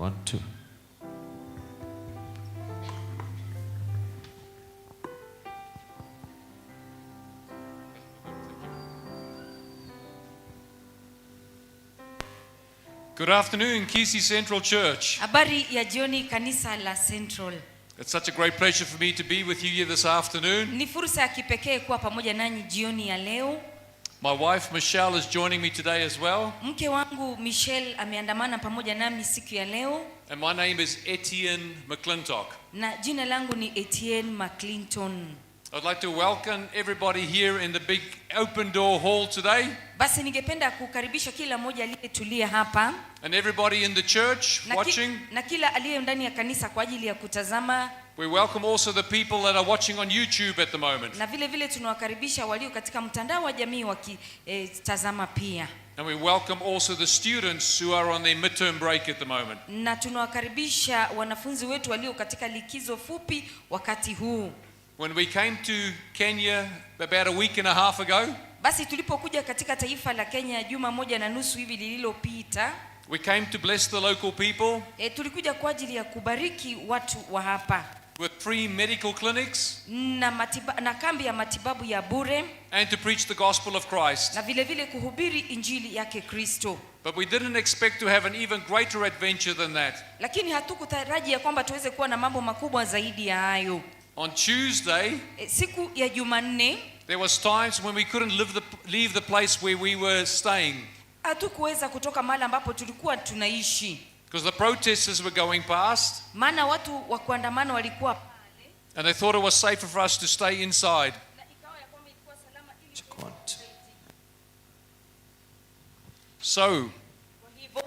One, two. Good afternoon, Kisii Central Church. Habari ya jioni kanisa la Central. It's such a great pleasure for me to be with you here this afternoon. Ni fursa ya kipekee kuwa pamoja nanyi jioni ya leo. My wife Michelle is joining me today as well. Mke wangu Michelle ameandamana pamoja nami siku ya leo And my name is Etienne McClintock. Na jina langu ni Etienne McClinton. I'd like to welcome everybody here in the big open door hall today Basi ningependa kukaribisha kila mmoja aliyetulia hapa and everybody in the church na, watching. na kila aliye ndani ya kanisa kwa ajili ya kutazama We welcome also the people that are watching on YouTube at the moment. Na vile vile tunawakaribisha walio katika mtandao wa jamii wakitazama pia. And we welcome also the students who are on their midterm break at the moment. Na tunawakaribisha wanafunzi wetu walio katika likizo fupi wakati huu. When we came to Kenya about a week and a half ago, Basi tulipokuja katika taifa la Kenya juma moja na nusu hivi lililopita, we came to bless the local people tulikuja kwa ajili ya kubariki watu wa hapa with free medical clinics na kambi ya matibabu ya bure and to preach the gospel of Christ. Na vile vile kuhubiri injili yake Kristo. But we didn't expect to have an even greater adventure than that. Lakini hatukutaraji ya kwamba tuweze kuwa na mambo makubwa zaidi ya hayo. On Tuesday, Siku ya Jumanne, there was times when we couldn't leave the place where we were staying hatukuweza kutoka mahali ambapo tulikuwa tunaishi because the protesters were going past maana watu wa kuandamana walikuwa pale and they thought it was safer for us to stay inside. Na ikawa ya kwamba ilikuwa salama ili Check one, two. So, Kwa hivyo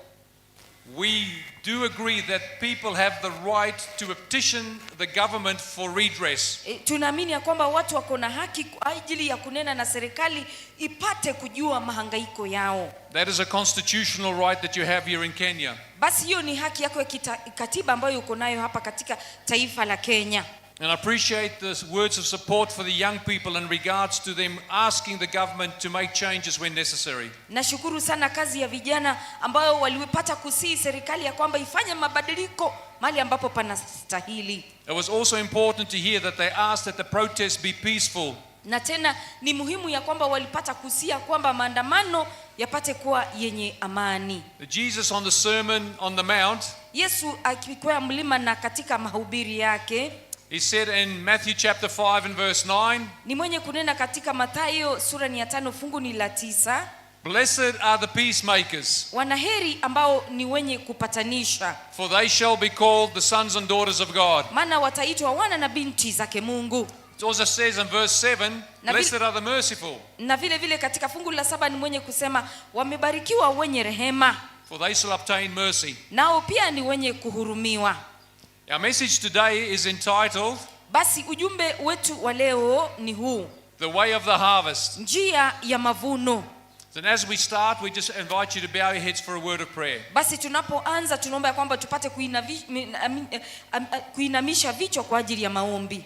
we do agree that people have the right to petition the government for redress. Tunaamini ya kwamba watu wako na haki kwa ajili ya kunena na serikali ipate kujua mahangaiko yao. That is a constitutional right that you have here in Kenya. Basi hiyo ni haki yako ya katiba ambayo uko nayo hapa katika taifa la Kenya. And I appreciate the words of support for the young people in regards to them asking the government to make changes when necessary. Nashukuru sana kazi ya vijana ambayo walipata kusihi serikali ya kwamba ifanye mabadiliko mahali ambapo panastahili. It was also important to hear that they asked that the protests be peaceful. Na tena ni muhimu ya kwamba walipata kusia kwamba maandamano yapate kuwa yenye amani. Jesus on the Sermon on the Mount, Yesu akikwea mlima na katika mahubiri yake, he said in Matthew chapter 5 and verse 9, ni mwenye kunena katika Mathayo sura ni ya 5 fungu ni la 9, "Blessed are the peacemakers, wanaheri ambao ni wenye kupatanisha, for they shall be called the sons and daughters of God." maana wataitwa wana na binti zake Mungu. It also says in verse 7, Na "Blessed are the merciful, Na vile vile katika fungu la 7 ni mwenye kusema wamebarikiwa wenye rehema, for they shall obtain mercy." nao pia ni wenye kuhurumiwa. Our message today is entitled, Basi ujumbe wetu wa leo ni huu, The Way of the Harvest. njia ya mavuno. And as we start, we just invite you to bow your heads for a word of prayer. Basi tunapoanza tunaomba ya kwamba tupate kuinamisha vichwa kwa ajili ya maombi.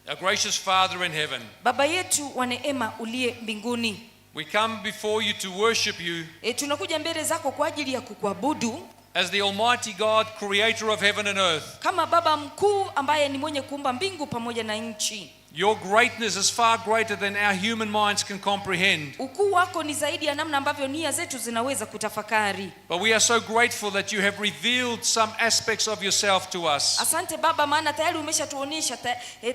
Our gracious Father in heaven, Baba yetu wa neema uliye mbinguni, we come before you to worship you tunakuja mbele zako kwa ajili ya kukuabudu as the Almighty God, creator of heaven and earth. kama Baba mkuu ambaye ni mwenye kuumba mbingu pamoja na nchi. Your greatness is far greater than our human minds can comprehend. Ukuu wako ni zaidi ya namna ambavyo nia zetu zinaweza kutafakari. But we are so grateful that you have revealed some aspects of yourself to us. Asante Baba, maana tayari umeshatuonyesha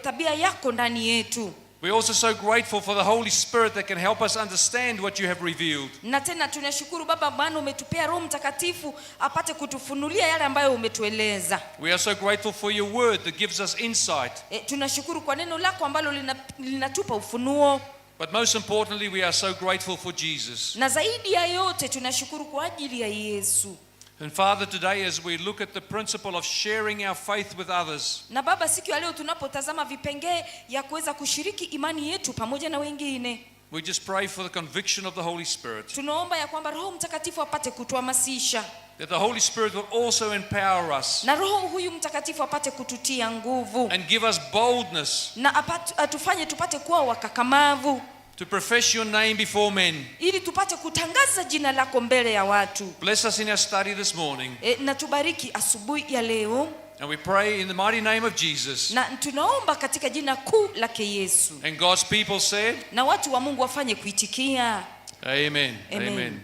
tabia yako ndani yetu. We're also so grateful for the Holy Spirit that can help us understand what you have revealed. Na tena tunashukuru Baba, maana umetupea Roho Mtakatifu apate kutufunulia yale ambayo umetueleza. We are so grateful for your word that gives us insight. Tunashukuru kwa neno lako ambalo linatupa ufunuo. But most importantly, we are so grateful for Jesus. Na zaidi ya yote tunashukuru kwa ajili ya Yesu. And Father, today as we look at the principle of sharing our faith with others, Na Baba, siku ya leo tunapotazama vipengee ya kuweza kushiriki imani yetu pamoja na wengine, we just pray for the conviction of the Holy Spirit. tunaomba ya kwamba Roho Mtakatifu apate kutuhamasisha, That the Holy Spirit will also empower us na Roho huyu Mtakatifu apate kututia nguvu and give us boldness na atufanye tupate kuwa wakakamavu. To profess your name before men. Ili tupate kutangaza jina lako mbele ya watu. Bless us in our study this morning. Na tubariki asubuhi ya leo. And we pray in the mighty name of Jesus. Na tunaomba katika jina kuu lake Yesu. And God's people said, Na watu wa Mungu wafanye kuitikia. Amen. Amen. Amen.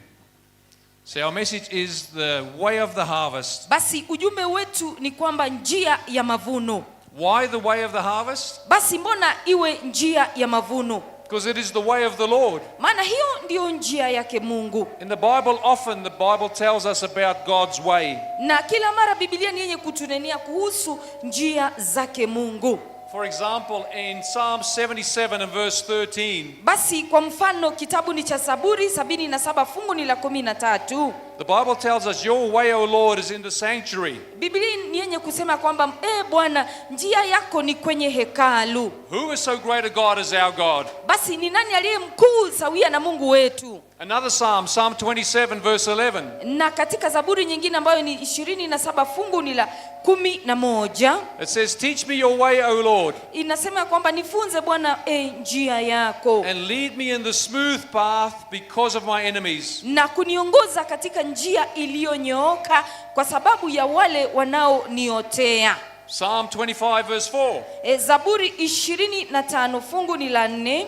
So our message is the way of the harvest. Basi ujumbe wetu ni kwamba njia ya mavuno. Why the way of the harvest? Basi mbona iwe njia ya mavuno? Because it is the way of the Lord. Maana hiyo ndiyo njia yake Mungu. In the Bible, often the Bible tells us about God's way. Na kila mara Biblia ni yenye kutunenea kuhusu njia zake Mungu. For example, in Psalm 77 and verse 13, Basi kwa mfano kitabu ni cha Zaburi 77 fungu ni la 13. the Bible tells us, "Your way, O Lord, is in the sanctuary." Biblia ni yenye kusema kwamba e Bwana, njia yako ni kwenye hekalu. Who is so great a God as our God? Basi ni nani aliye mkuu sawia na Mungu wetu? Another psalm, Psalm 27, verse 11. Na katika Zaburi nyingine ambayo ni 27 fungu ni la 11 It says, "Teach me your way, O Lord, inasema kwamba nifunze Bwana njia yako and lead me in the smooth path because of my enemies." na kuniongoza katika njia iliyonyooka kwa sababu ya wale wanaoniotea. Psalm 25, verse 4. Zaburi 25 fungu ni la 4.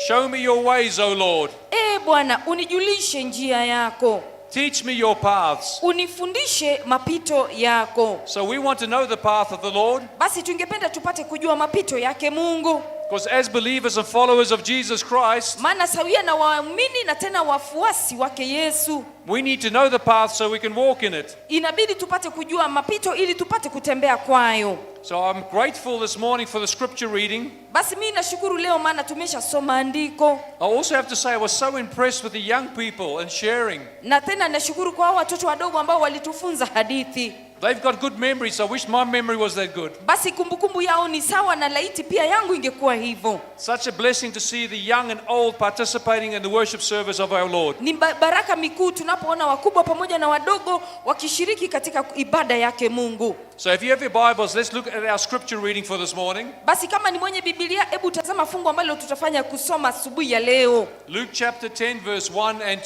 "Show me your ways, O Lord. E Bwana, unijulishe njia yako, Teach me your paths." unifundishe mapito yako. So we want to know the path of the Lord, Basi tungependa tupate kujua mapito yake Mungu, because as believers and followers of Jesus Christ, maana sawia na waamini na tena wafuasi wake Yesu, we need to know the path so we can walk in it. Inabidi tupate kujua mapito ili tupate kutembea kwayo. So I'm grateful this morning for the scripture reading. Basi mimi nashukuru leo maana tumeshasoma andiko, I also have to say I was so impressed with the young people and sharing. Na tena nashukuru kwa hao watoto wadogo ambao walitufunza hadithi. They've got good memories. I wish my memory was that good. Basi kumbukumbu yao ni sawa na laiti pia yangu ingekuwa hivyo. Such a blessing to see the young and old participating in the worship service of our Lord. Ni baraka mikuu tunapoona wakubwa pamoja na wadogo wakishiriki katika ibada yake Mungu. So if you have your Bibles, let's look at our scripture reading for this morning. Basi kama ni mwenye Biblia, hebu tazama fungu ambalo tutafanya kusoma asubuhi ya leo. Luke chapter 10, verse 1 and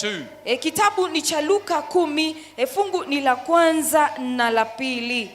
2. Kitabu ni cha Luka 10, fungu ni la kwanza na la pili.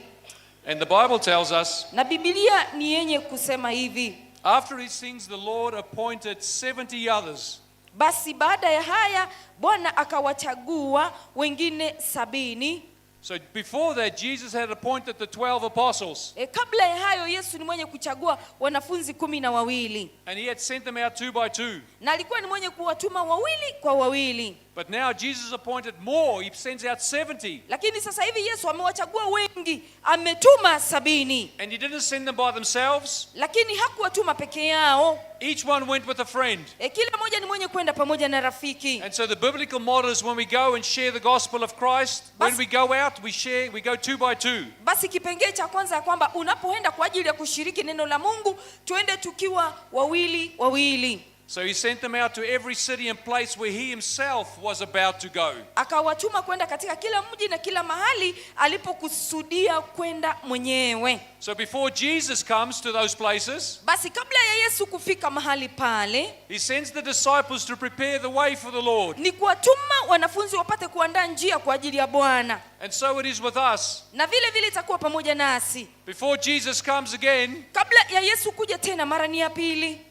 And the Bible tells us, Na Biblia ni yenye kusema hivi: "After these things the Lord appointed 70 others." Basi baada ya haya Bwana akawachagua wengine 70. So before that, Jesus had appointed the 12 apostles. Kabla ya hayo Yesu ni mwenye kuchagua wanafunzi 12. And he had sent them out 2 by 2. Na alikuwa ni mwenye kuwatuma wawili kwa wawili. But now Jesus appointed more. He sends out 70. Lakini sasa hivi Yesu amewachagua wengi, ametuma 70. And he didn't send them by themselves. Lakini hakuwatuma peke yao. Each one went with a friend. Kila mmoja ni mwenye kwenda pamoja na rafiki. And so the biblical model is when we go and share the gospel of Christ, when we go out, we share, we go 2 by 2. Basi kipengee cha kwanza ya kwamba unapoenda kwa ajili ya kushiriki neno la Mungu, tuende tukiwa wawili wawili. So he sent them out to every city and place where he himself was about to go. Akawatuma kwenda katika kila mji na kila mahali alipokusudia kwenda mwenyewe. So before Jesus comes to those places, Basi kabla ya Yesu kufika mahali pale, he sends the disciples to prepare the way for the Lord. ni kuwatuma wanafunzi wapate kuandaa njia kwa ajili ya Bwana. And so it is with us. Na vile vile itakuwa pamoja nasi. Before Jesus comes again, Kabla ya Yesu kuja tena mara ni ya pili,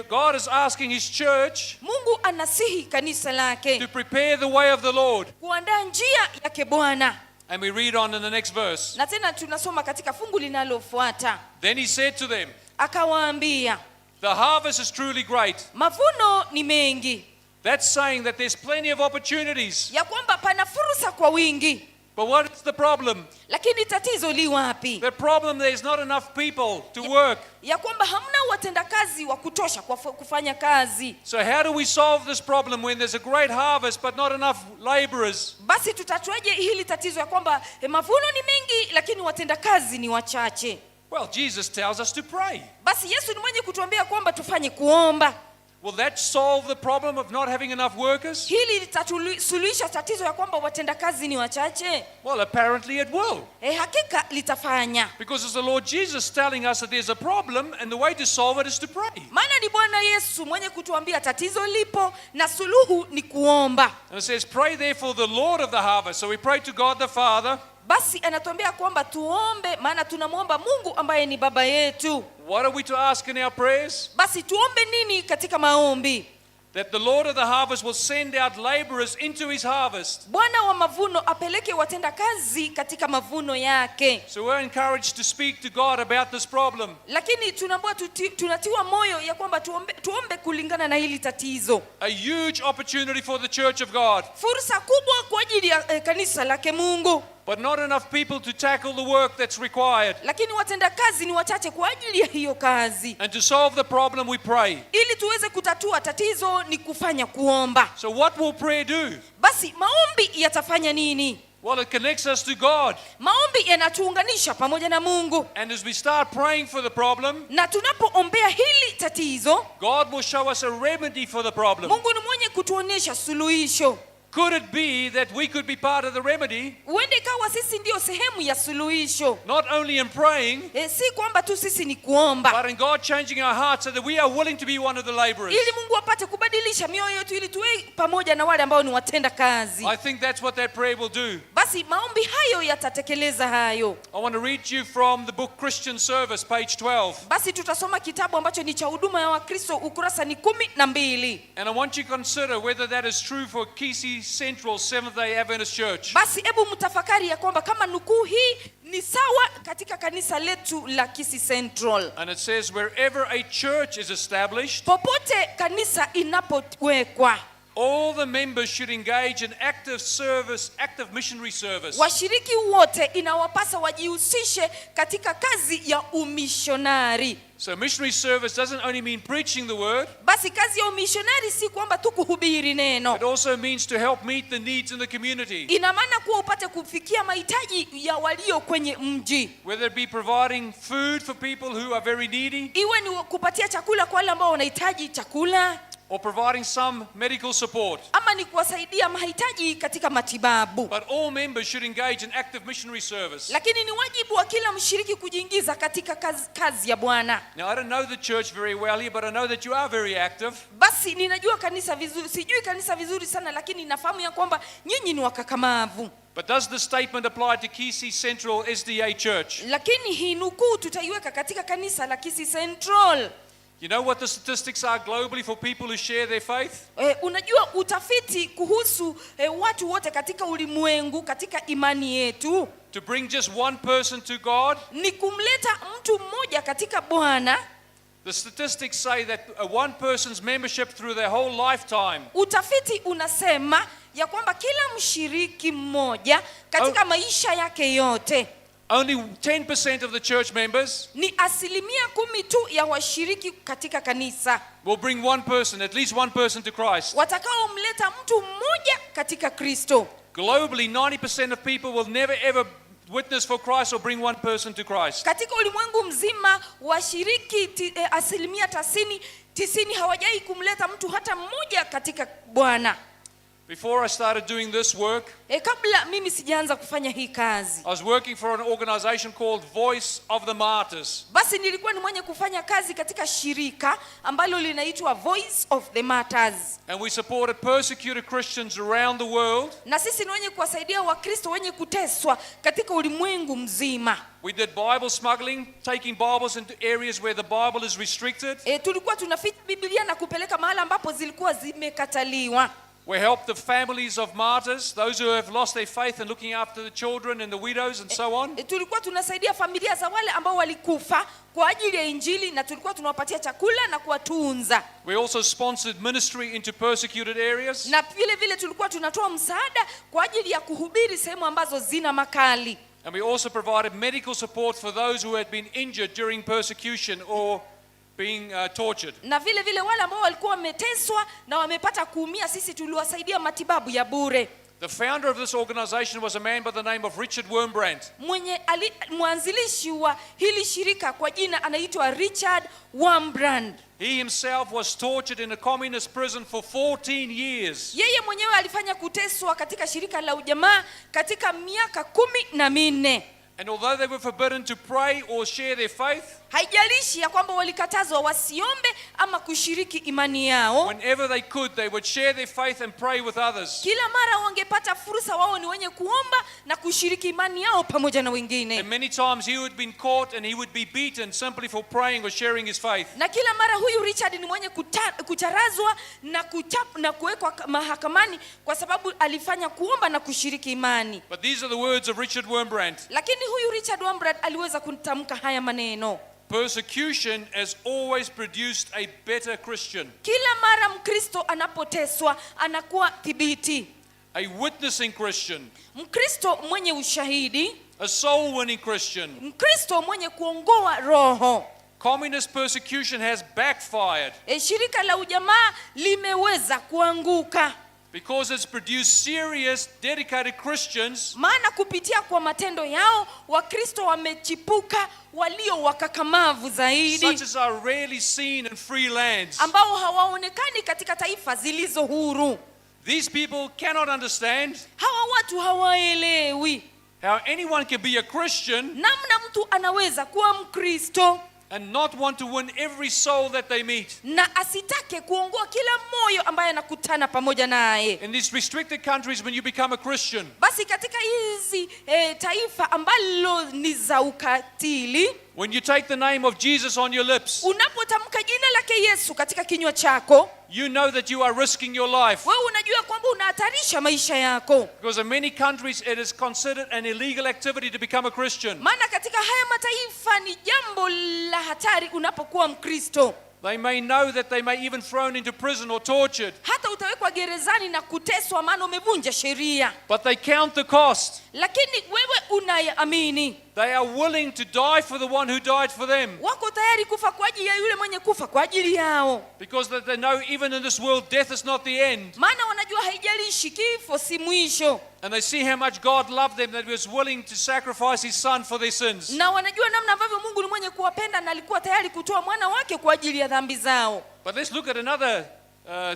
God is asking his church Mungu anasihi kanisa lake to prepare the way of the Lord. kuandaa njia yake Bwana. And we read on in the next verse. Na tena tunasoma katika fungu linalofuata. Then he said to them, Akawaambia, "The harvest is truly great." Mavuno ni mengi. That's saying that there's plenty of opportunities. Ya kwamba pana fursa kwa wingi. But what is the problem? Lakini tatizo li wapi? The problem, there's not enough people to work. Ya kwamba hamna watendakazi wa kutosha kwa kufanya kazi. So how do we solve this problem when there's a great harvest but not enough laborers? Basi tutatuaje hili tatizo ya kwamba mavuno ni mengi lakini watendakazi ni wachache? Well, Jesus tells us to pray. Basi Yesu ni mwenye kutuambia kwamba tufanye kuomba. Will that solve the problem of not having enough workers? Hili litasuluhisha tatizo ya kwamba watendakazi ni wachache? Well, apparently it will. Hakika litafanya. Because it's the Lord Jesus telling us that there's a problem and the way to solve it is to pray. Maana ni Bwana Yesu mwenye kutuambia tatizo lipo na suluhu ni kuomba. And it says, "Pray therefore the Lord of the harvest." So we pray to God the Father. Basi anatuambia kwamba tuombe, maana tunamwomba Mungu ambaye ni baba yetu. What are we to ask in our prayers? Basi tuombe nini katika maombi? That the Lord of the harvest will send out laborers into his harvest. Bwana wa mavuno apeleke watenda kazi katika mavuno yake. So we're encouraged to speak to God about this problem. Lakini tunaambiwa tunatiwa moyo ya kwamba tuombe kulingana na hili tatizo. A huge opportunity for the church of God, Fursa kubwa kwa ajili ya kanisa lake Mungu, but not enough people to tackle the work that's required. Lakini watendakazi ni wachache kwa ajili ya hiyo kazi. And to solve the problem, we pray. Ili tuweze kutatua tatizo ni kufanya kuomba. So what will prayer do? Basi maombi yatafanya nini? Well, it connects us to God. Maombi yanatuunganisha pamoja na Mungu. And as we start praying for the problem, Na tunapoombea hili tatizo, God will show us a remedy for the problem. Mungu ni mwenye kutuonyesha suluhisho. Could it be that we could be part of the remedy, Huende ikawa sisi ndio sehemu ya suluhisho. not only in praying, Si kwamba tu sisi ni kuomba, but in God changing our hearts so that we are willing to be one of the laborers? Ili Mungu apate kubadilisha mioyo yetu ili tuwe pamoja na wale ambao ni watenda kazi. I think that's what that prayer will do. Basi maombi hayo yatatekeleza hayo. I want to read you from the book Christian Service, page 12. Basi tutasoma kitabu ambacho ni cha huduma ya Wakristo, ukurasa ni 12. And I want you to consider whether that is true for Kisii Central Seventh-day Adventist Church. Basi hebu mtafakari ya kwamba kama nukuu hii ni sawa katika kanisa letu la Kisii Central. And it says, wherever a church is established, Popote kanisa inapowekwa, all the members should engage in active service, active missionary service. Washiriki wote inawapasa wajihusishe katika kazi ya umishonari. So missionary service doesn't only mean preaching the word. Basi kazi ya umishonari si kwamba tu kuhubiri neno. It also means to help meet the needs in the community. Ina maana kuwa upate kufikia mahitaji ya walio kwenye mji. Whether it be providing food for people who are very needy, Iwe ni kupatia chakula kwa wale ambao wanahitaji chakula, or providing some medical support. Ama ni kuwasaidia mahitaji katika matibabu. But all members should engage in active missionary service. Lakini ni wajibu wa kila mshiriki kujiingiza katika kazi ya Bwana. Now, I don't know the church very well here, but I know that you are very active. Basi ninajua kanisa vizuri, sijui kanisa vizuri sana, lakini nafahamu ya kwamba nyinyi ni wakakamavu. But does the statement apply to Kisii Central SDA Church? Lakini hii nukuu tutaiweka katika kanisa la Kisii Central. You know what the statistics are globally for people who share their faith? Unajua utafiti kuhusu watu wote katika ulimwengu katika imani yetu. To bring just one person to God? Ni kumleta mtu mmoja katika Bwana. The statistics say that a one person's membership through their whole lifetime. Utafiti unasema ya kwamba kila mshiriki mmoja katika maisha yake yote, Only 10% of the church members ni 10% tu ya washiriki katika kanisa will bring one person, at least one person to Christ. watakaomleta mtu mmoja katika Kristo. Globally, 90% of people will never ever witness for Christ or bring one person to Christ. Katika ulimwengu mzima washiriki asilimia tisini hawajai kumleta mtu hata mmoja katika Bwana. Before I started doing this work, Kabla mimi sijaanza kufanya hii kazi, I was working for an organization called Voice of the Martyrs. Basi nilikuwa ni mwenye kufanya kazi katika shirika ambalo linaitwa Voice of the Martyrs. And we supported persecuted Christians around the world. Na sisi ni wenye kuwasaidia Wakristo wenye kuteswa katika ulimwengu mzima. We did Bible smuggling, taking Bibles into areas where the Bible is restricted. Tulikuwa tunaficha Biblia na kupeleka mahali ambapo zilikuwa zimekataliwa. We help the families of martyrs, those who have lost their faith, and looking after the children and the widows and so on. Tulikuwa tunasaidia familia za wale ambao walikufa kwa ajili ya Injili, na tulikuwa tunawapatia chakula na kuwatunza. We also sponsored ministry into persecuted areas. Na vile vile tulikuwa tunatoa msaada kwa ajili ya kuhubiri sehemu ambazo zina makali. And we also provided medical support for those who had been injured during persecution or being tortured. Na vile vile wale ambao walikuwa wameteswa na wamepata kuumia, sisi tuliwasaidia matibabu ya bure. The founder of this organization was a man by the name of Richard Wurmbrand. Mwanzilishi wa hili shirika kwa jina anaitwa Richard Wurmbrand. He himself was tortured in a communist prison for 14 years. Yeye mwenyewe alifanya kuteswa katika shirika la ujamaa katika miaka 14. And although they were forbidden to pray or share their faith, Haijalishi ya kwamba walikatazwa wasiombe ama kushiriki imani yao, whenever they could, they would share their faith and pray with others. Kila mara wangepata fursa, wao ni wenye kuomba na kushiriki imani yao pamoja na wengine. And many times he would been caught and he would be beaten simply for praying or sharing his faith. Na kila mara huyu Richard ni mwenye kucharazwa na kuwekwa mahakamani kwa sababu alifanya kuomba na kushiriki imani. But these are the words of Richard Wurmbrand. Lakini huyu Richard Wurmbrand aliweza kutamka haya maneno: "Persecution has always produced a better Christian, Kila mara Mkristo anapoteswa anakuwa thibiti, a witnessing Christian, Mkristo mwenye ushahidi, a soul winning Christian." Mkristo mwenye kuongoa roho. Communist persecution has backfired Shirika la ujamaa limeweza kuanguka because it's produced serious, dedicated Christians maana kupitia kwa matendo yao Wakristo wamechipuka walio wakakamavu zaidi, such as are rarely seen in free lands. Ambao hawaonekani katika taifa zilizo huru. These people cannot understand Hawa watu hawaelewi how anyone can be a Christian namna mtu anaweza kuwa Mkristo and not want to win every soul that they meet. Na asitake kuongoa kila moyo ambaye anakutana pamoja naye. In these restricted countries, when you become a Christian, Basi katika hizi taifa ambalo ni za ukatili, when you take the name of Jesus on your lips, unapotamka jina lake Yesu katika kinywa chako, you know that you are risking your life. Wewe unajua kwamba unahatarisha maisha yako. Because in many countries, it is considered an illegal activity to become a Christian. Maana katika haya mataifa ni jambo la hatari unapokuwa Mkristo. They may know that they may even thrown into prison or tortured, Hata utawekwa gerezani na kuteswa, maana umevunja sheria. But they count the cost. Lakini wewe unaamini. They are willing to die for the one who died for them Wako tayari kufa kwa ajili ya yule mwenye kufa kwa ajili yao, because that they know even in this world, death is not the end. Maana wanajua haijalishi, kifo si mwisho. And they see how much God loved them, that he was willing to sacrifice his son for their sins. Na wanajua namna ambavyo Mungu ni mwenye kuwapenda na alikuwa tayari kutoa mwana wake kwa ajili ya dhambi zao. But let's look at another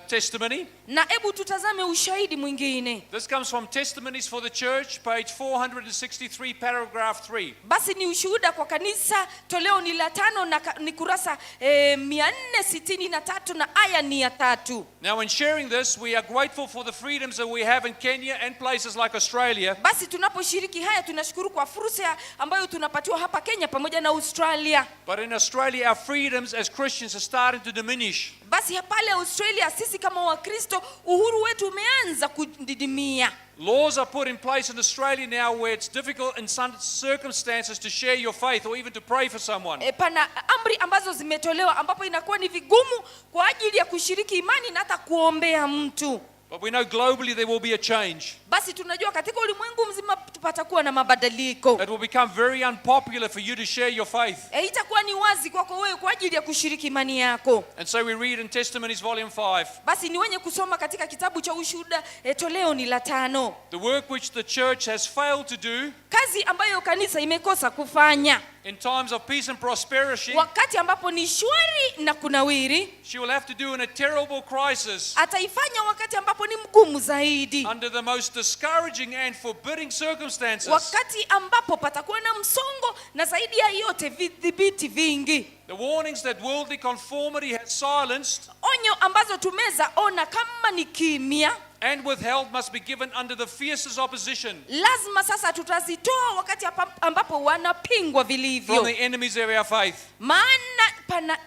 testimony. Na hebu tutazame ushahidi mwingine. This comes from Testimonies for the Church, page 463, paragraph 3. Basi ni ushuhuda kwa kanisa, toleo ni la tano na ni kurasa 463 na aya ni ya 3. Now, in sharing this, we are grateful for the freedoms that we have in Kenya and places like Australia. Basi tunaposhiriki haya tunashukuru kwa fursa ambayo tunapatiwa hapa Kenya pamoja na Australia. But in Australia, our freedoms as Christians are starting to diminish. Basi pale Australia sisi kama Wakristo uhuru wetu umeanza kudidimia. Laws are put in place in Australia now where it's difficult in some circumstances to share your faith or even to pray for someone. Pana amri ambazo zimetolewa ambapo inakuwa ni vigumu kwa ajili ya kushiriki imani na hata kuombea mtu. But we know globally there will be a change. Basi tunajua katika ulimwengu mzima patakuwa na mabadiliko. It will become very unpopular for you to share your faith. Itakuwa ni wazi kwako wewe kwa ajili ya kushiriki imani yako. And so we read in Testimonies volume 5. Basi ni wenye kusoma katika kitabu cha ushuhuda toleo ni la 5. The work which the church has failed to do Kazi ambayo kanisa imekosa kufanya in times of peace and prosperity, wakati ambapo ni shwari na kunawiri, she will have to do in a terrible crisis ataifanya wakati ambapo ni mgumu zaidi, under the most discouraging and forbidding circumstances. Wakati ambapo patakuwa na msongo na zaidi ya yote vidhibiti vingi. The warnings that worldly conformity has silenced Onyo ambazo tumeza ona kama ni kimya and withheld must be given under the fiercest opposition lazima sasa tutazitoa wakati ambapo wanapingwa from vilivyo, the enemies of our faith. Maana pana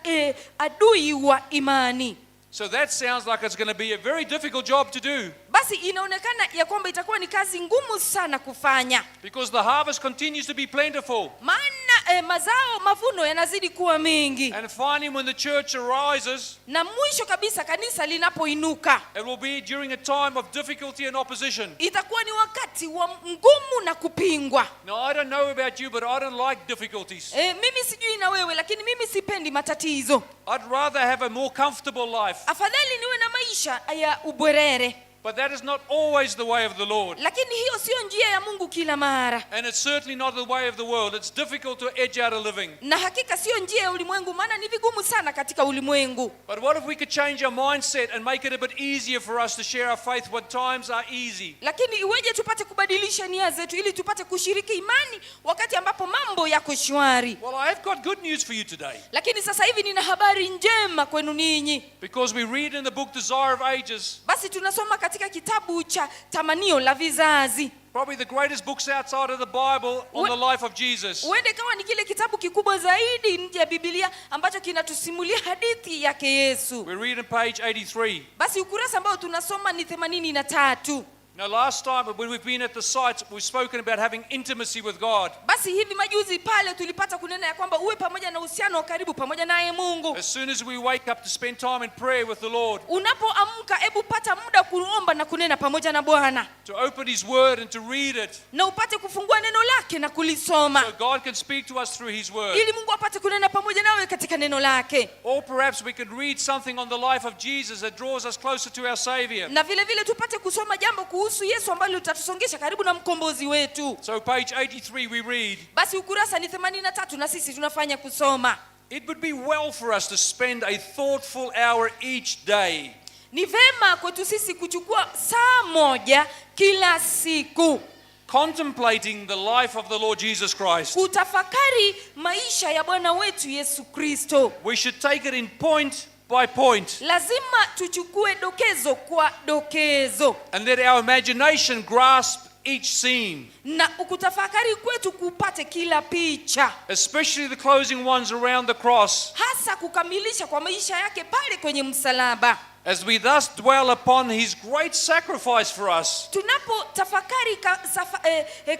adui wa imani. So that sounds like it's going to be a very difficult job to do Basi inaonekana ya kwamba itakuwa ni kazi ngumu sana kufanya, because the harvest continues to be plentiful. Maana mazao mavuno yanazidi kuwa mengi. And finally, when the church arises, Na mwisho kabisa kanisa linapoinuka, it will be during a time of difficulty and opposition. Itakuwa ni wakati wa mgumu na kupingwa. Now, I don't know about you, but I don't like difficulties. Mimi sijui na wewe, lakini mimi sipendi matatizo. I'd rather have a more comfortable life. Afadhali niwe na maisha ya ubwerere. But that is not always the way of the Lord. Lakini hiyo siyo njia ya Mungu kila mara. And it's certainly not the way of the world. It's difficult to edge out a living. Na hakika siyo njia ya ulimwengu, maana ni vigumu sana katika ulimwengu. But what if we could change our mindset and make it a bit easier for us to share our faith when times are easy? Lakini iweje tupate kubadilisha nia zetu ili tupate kushiriki imani wakati ambapo mambo yako shwari? Well, I have got good news for you today. Lakini sasa hivi nina habari njema kwenu ninyi. Because we read in the book Desire of Ages, Basi tunasoma katika kitabu cha Tamanio la Vizazi, probably the greatest books outside of the Bible on the life of Jesus. huende ikawa ni kile kitabu kikubwa zaidi nje ya Biblia ambacho kinatusimulia hadithi yake Yesu. We read in page 83. Basi ukurasa ambao tunasoma ni 83. Now, last time when we've been at the site, we've spoken about having intimacy with God. Basi hivi majuzi pale tulipata kunena ya kwamba uwe pamoja na uhusiano wa karibu pamoja naye Mungu. As soon as we wake up to spend time in prayer with the Lord, Unapoamka, hebu pata muda kuomba na kunena pamoja na Bwana, to open His Word and to read it, na upate kufungua neno lake na kulisoma, so God can speak to us through His Word. ili Mungu apate kunena pamoja nawe katika neno lake. Or perhaps we could read something on the life of Jesus that draws us closer to our Savior. Na vile vile tupate kusoma jambo kuhusu Yesu ambalo litatusongesha karibu na mkombozi wetu. So, page 83, we read, Basi ukurasa ni 83 na sisi tunafanya kusoma. "It would be well for us to spend a thoughtful hour each day Ni vema kwetu sisi kuchukua saa moja kila siku contemplating the life of the Lord Jesus Christ. Kutafakari maisha ya Bwana wetu Yesu Kristo. We should take it in point by point Lazima tuchukue dokezo kwa dokezo and let our imagination grasp each scene, na kutafakari kwetu kupate kila picha, especially the closing ones around the cross. Hasa kukamilisha kwa maisha yake pale kwenye msalaba. As we thus dwell upon his great sacrifice for us, Tunapotafakari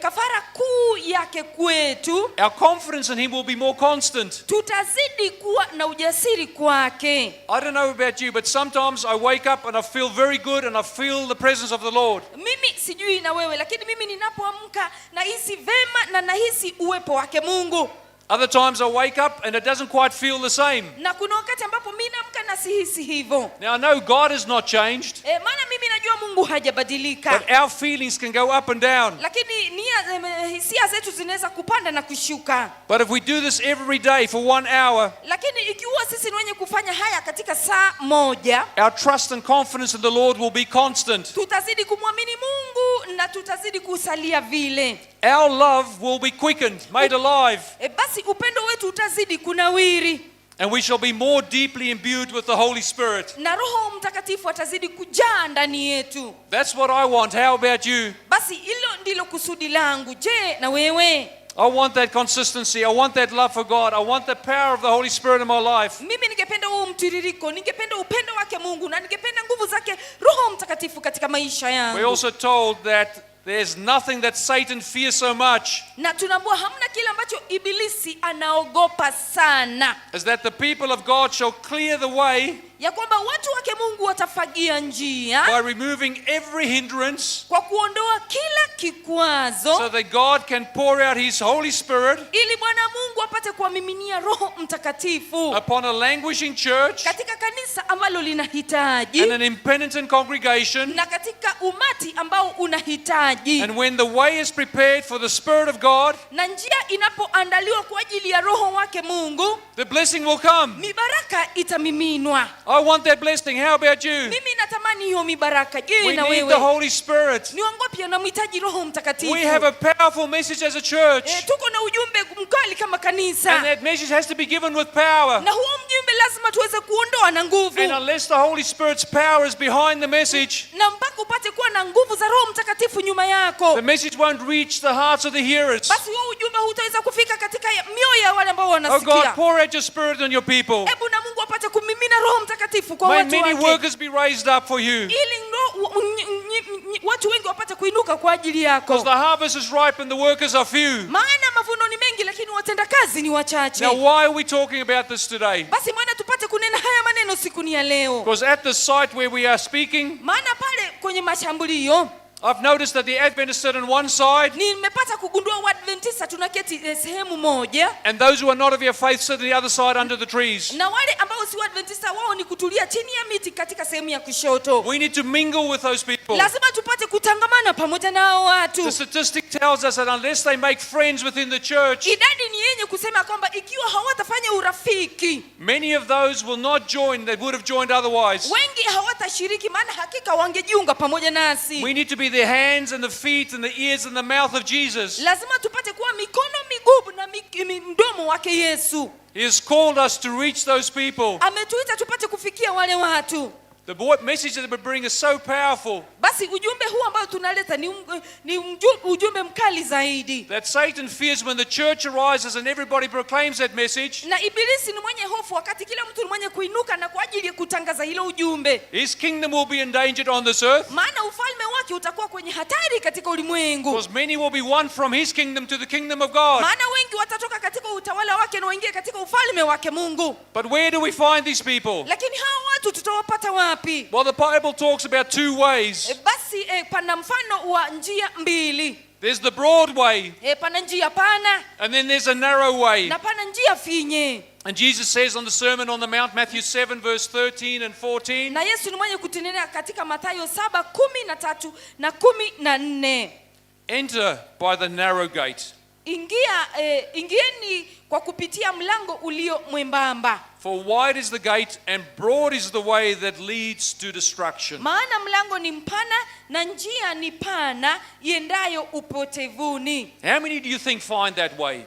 kafara kuu yake kwetu, our confidence in him will be more constant. Tutazidi kuwa na ujasiri kwake. I don't know about you, but sometimes I wake up and I feel very good and I feel the presence of the Lord. Mimi sijui na wewe, lakini mimi ninapoamka nahisi vema na nahisi uwepo wake Mungu. Other times I wake up and it doesn't quite feel the same. Na kuna wakati ambapo mi naamka na sihisi hivyo. Now I know God has not changed, Maana mimi najua Mungu hajabadilika, but our feelings can go up and down. Lakini hisia zetu zinaweza kupanda na kushuka. But if we do this every day for one hour, Lakini ikiwa sisi ni wenye kufanya haya katika saa moja, our trust and confidence in the Lord will be constant. Tutazidi kumwamini Mungu na tutazidi kusalia vile. Our love will be quickened, made alive, Basi upendo wetu utazidi kunawiri, and we shall be more deeply imbued with the Holy Spirit. Na Roho Mtakatifu atazidi kujaa ndani yetu. That's what I want. How about you? Basi hilo ndilo kusudi langu. Je, na wewe? I want that consistency. I want that love for God. I want the power of the Holy Spirit in my life. Mimi ningependa huu mtiririko, ningependa upendo wake Mungu na ningependa nguvu zake Roho Mtakatifu katika maisha We're yangu. also told that there's nothing that Satan fears so much Na tunaambiwa hamna kile ambacho ibilisi anaogopa sana as that the people of God shall clear the way ya kwamba watu wake Mungu watafagia njia by removing every hindrance kwa kuondoa kila kikwazo so that God can pour out His Holy Spirit ili Bwana Mungu apate kuwamiminia Roho Mtakatifu upon a languishing church katika kanisa ambalo linahitaji and an impenitent congregation. Na katika umati ambao unahitaji. And when the way is prepared for the Spirit of God, Na njia inapoandaliwa kwa ajili ya Roho wake Mungu, the blessing will come. Mibaraka itamiminwa. I want that blessing. How about you? Mimi natamani hiyo mibaraka. Je, We na need wewe? the Holy Spirit. Ni wangapi wanamhitaji Roho Mtakatifu? We have a powerful message as a church. Tuko na ujumbe mkali kama kanisa. And that message has to be given with power. Na huo mjumbe lazima tuweze kuondoa na nguvu. And unless the Holy Spirit's power is behind the message, Na mpaka upate kuwa na nguvu za Roho Mtakatifu nyuma yako, the message won't reach the hearts of the hearers. basi huo ujumbe hutaweza kufika katika mioyo ya wale ambao Oh God, wanasikia. pour out your Spirit on your people. Hebu na Mungu apate kumimina Roho Mtakatifu kwa May watu many wake, workers be raised up for you. Ili watu wengi wapate kuinuka kwa ajili yako. Because the harvest is ripe and the workers are few. Maana mavuno ni mengi lakini watendakazi ni wachache. Now, why are we talking about this today? Basi maana tupate kunena haya maneno siku ni ya leo. Because at the site where we are speaking, Maana pale kwenye mashambulio I've noticed that the Adventists sit on one side nimepata kugundua Waadventista Waadventista tunaketi sehemu moja, and those who are not of your faith sit on the other side under the trees. Na wale ambao si Waadventista wao ni kutulia chini ya miti katika sehemu ya kushoto. We need to mingle with those people. Lazima tupate kutangamana pamoja na hao watu. The statistic tells us that unless they make friends within the church, Idadi ni yenye kusema kwamba ikiwa hawatafanya urafiki, many of those will not join that would have joined otherwise. Wengi hawatashiriki, maana hakika wangejiunga pamoja nasi. We need to be the hands and the feet and the ears and the mouth of Jesus. Lazima tupate kuwa mikono, miguu na mdomo wake Yesu. He has called us to reach those people. Ametuita tupate kufikia wale watu. The message that we bring is so powerful Basi ujumbe huu ambao tunaleta ni ujumbe mkali zaidi, that Satan fears when the church arises and everybody proclaims that message, na ibilisi ni mwenye hofu wakati kila mtu ni mwenye kuinuka na kwa ajili ya kutangaza hilo ujumbe, his kingdom will be endangered on this earth, maana ufalme wake utakuwa kwenye hatari katika ulimwengu, because many will be won from his kingdom to the kingdom of God. Maana wengi watatoka katika utawala wake na waingie katika ufalme wake Mungu. But where do we find these people? Lakini hawa watu tutawapata wapi? Well, the Bible talks about two ways. Basi pana mfano wa njia mbili. There's the broad way, Pana njia pana and then there's a narrow way. Na pana njia finye. And Jesus says on the Sermon on the Mount, Matthew 7, verse 13 and 14, Na Yesu ni mwenye kutunenea katika Mathayo 7:13 na 14, "Enter by the narrow gate. Ingieni kwa kupitia mlango ulio mwembamba, For wide is the gate and broad is the way that leads to destruction." Maana mlango ni mpana na njia ni pana iendayo upotevuni. How many do you think find that way?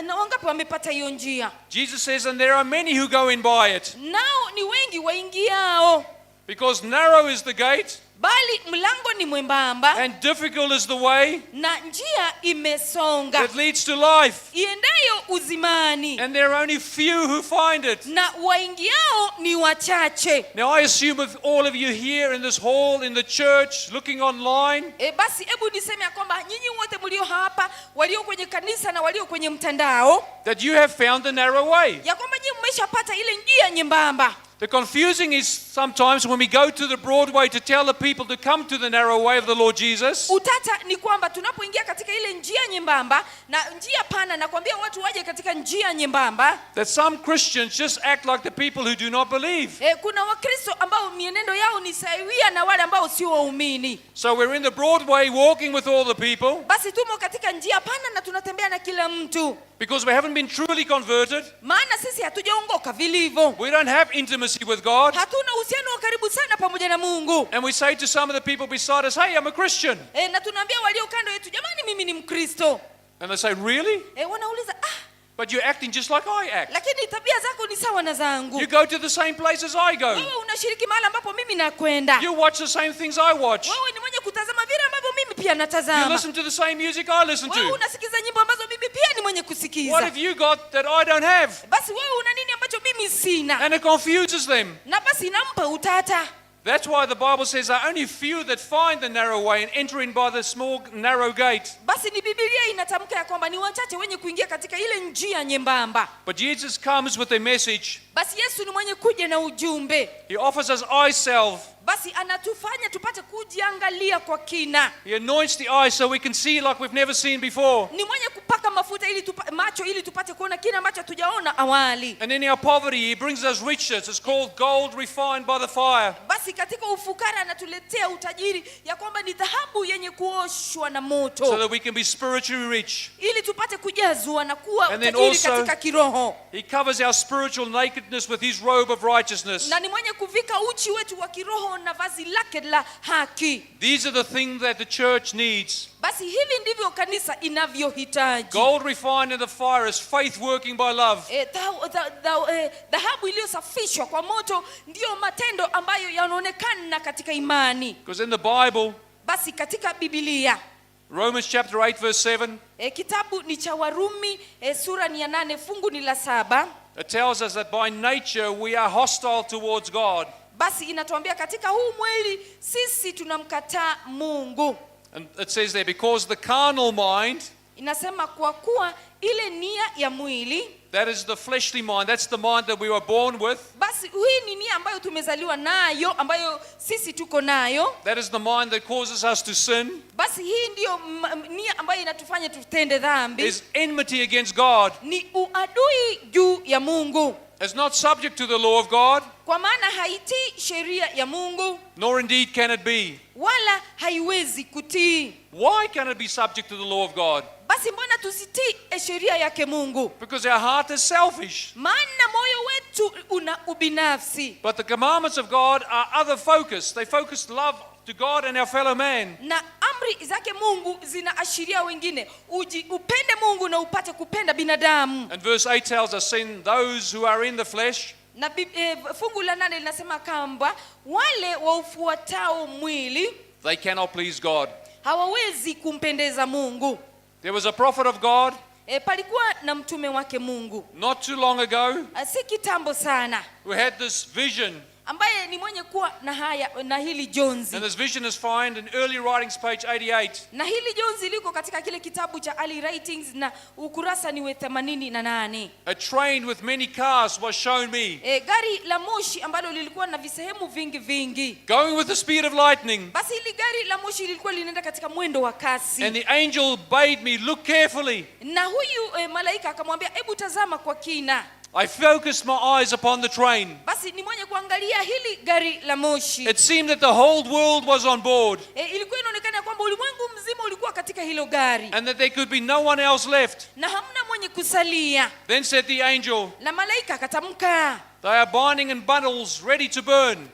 Na wangapi wamepata hiyo njia? Jesus says, and there are many who go in by it. Nao ni wengi waingiao. Because narrow is the gate Bali mlango ni mwembamba and difficult is the way na njia imesonga that leads to life. Iendayo uzimani, And there are only few who find it. Na waingiao ni wachache. Now, I assume if all of you here in this hall, in the church, looking online, Basi hebu niseme ya kwamba nyinyi wote mlio hapa, walio kwenye kanisa na walio kwenye mtandao, that you have found the narrow way. Ya kwamba nyinyi mmeshapata ile njia nyembamba. The confusing is sometimes when we go to the broad way to tell the people to come to the narrow way of the Lord Jesus, Utata ni kwamba tunapoingia katika ile njia nyembamba na njia pana na kuambia watu waje katika njia nyembamba, that some Christians just act like the people who do not believe. Kuna Wakristo ambao mienendo yao ni sawia na wale ambao sio waumini. So we're in the broad way walking with all the people Basi tumo katika njia pana na tunatembea na kila mtu, because we haven't been truly converted. Maana sisi hatujaongoka vilivyo. We don't have intimacy with God. Hatuna uhusiano wa karibu sana pamoja na Mungu. And we say to some of the people beside us, "Hey, I'm a Christian." Na tunaambia walio kando yetu, "Jamani, mimi ni Mkristo." And they say, "Really?" Wanauliza, "Ah, "But you're acting just like I act. Lakini tabia zako ni sawa na zangu. You go to the same place as I go. Wewe unashiriki mahali ambapo mimi nakwenda. You watch the same things I watch. Wewe ni mwenye kutazama vile ambavyo mimi pia You natazama. listen to the same music I listen Wewe to. unasikiza nyimbo ambazo mimi pia ni mwenye What kusikiza. have you got that I don't have?" Basi wewe una nini ambacho mimi sina?" And it confuses them. Na basi inampa utata. That's why the Bible says there are only few that find the narrow way and enter in by the small, narrow gate. Basi ni Biblia inatamka ya kwamba ni wachache wenye kuingia katika ile njia nyembamba. But Jesus comes with a message. Basi Yesu ni mwenye kuja na ujumbe. He offers us eye salve. Basi anatufanya tupate kujiangalia kwa kina. He anoints the eyes so we can see like we've never seen before. Ni mwenye kupaka mafuta macho ili tupate kuona kile ambacho hatujaona awali. And in our poverty, He brings us riches. It's called gold refined by the fire. Basi katika ufukara anatuletea utajiri ya kwamba ni dhahabu yenye kuoshwa na moto, So that we can be spiritually rich. Ili tupate kujazwa na kuwa And then utajiri also, katika kiroho. He covers our spiritual nakedness with His robe of righteousness. Na ni mwenye kuvika uchi wetu wa kiroho na vazi lake la haki. These are the things that the church needs. Basi hivi ndivyo kanisa inavyohitaji. Gold refined in the fire is faith working by love. Dhahabu iliyosafishwa kwa moto ndiyo matendo ambayo yanaonekana katika imani. Because in the Bible, Basi katika Biblia, Romans chapter 8, verse 7, kitabu ni cha Warumi, sura ni ya 8 fungu ni la 7, it tells us that by nature we are hostile towards God. Basi inatuambia katika huu mwili sisi tunamkataa Mungu. And it says there, because the carnal mind Inasema kwa kuwa ile nia ya mwili That is the fleshly mind. That's the mind that we were born with. Basi hii ni nia ambayo tumezaliwa nayo, ambayo sisi tuko nayo. That is the mind that causes us to sin, Basi hii ndiyo nia ambayo inatufanya tutende dhambi. Is enmity against God. Ni uadui juu ya Mungu. It's not subject to the law of God, Kwa maana haitii sheria ya Mungu, nor indeed can it be. Wala haiwezi kutii. Why can it be subject to the law of God? Basi mbona tusitii sheria yake Mungu? Because our heart is selfish. Maana moyo wetu una ubinafsi. But the commandments of God are other focused. They focus love to God and our fellow man. Na amri zake Mungu zinaashiria wengine, uji upende Mungu na upate kupenda binadamu. And verse 8 tells us, "Sin those who are in the flesh Na fungu la 8 linasema kwamba wale waufuatao mwili they cannot please God." hawawezi kumpendeza Mungu. There was a prophet of God Palikuwa na mtume wake Mungu not too long ago si kitambo sana, who had this vision. Ambaye ni mwenye kuwa na haya na hili jonzi. And this vision is found in Early Writings, page 88. Na hili jonzi liko katika kile kitabu cha Early Writings na ukurasa ni wa 88. A train with many cars was shown me, Gari la moshi ambalo lilikuwa na visehemu vingi vingi. Going with the speed of lightning. Basi hili gari la moshi lilikuwa linaenda katika mwendo wa kasi. And the angel bade me look carefully. Na huyu malaika akamwambia, hebu tazama kwa kina. I focused my eyes upon the train. Basi ni mwenye kuangalia hili gari la moshi. It seemed that the whole world was on board Ilikuwa inaonekana kwamba ulimwengu mzima ulikuwa katika hilo gari and that there could be no one else left. Na hamna mwenye kusalia. Then said the angel, Na malaika akatamka, "They are binding in bundles ready to burn."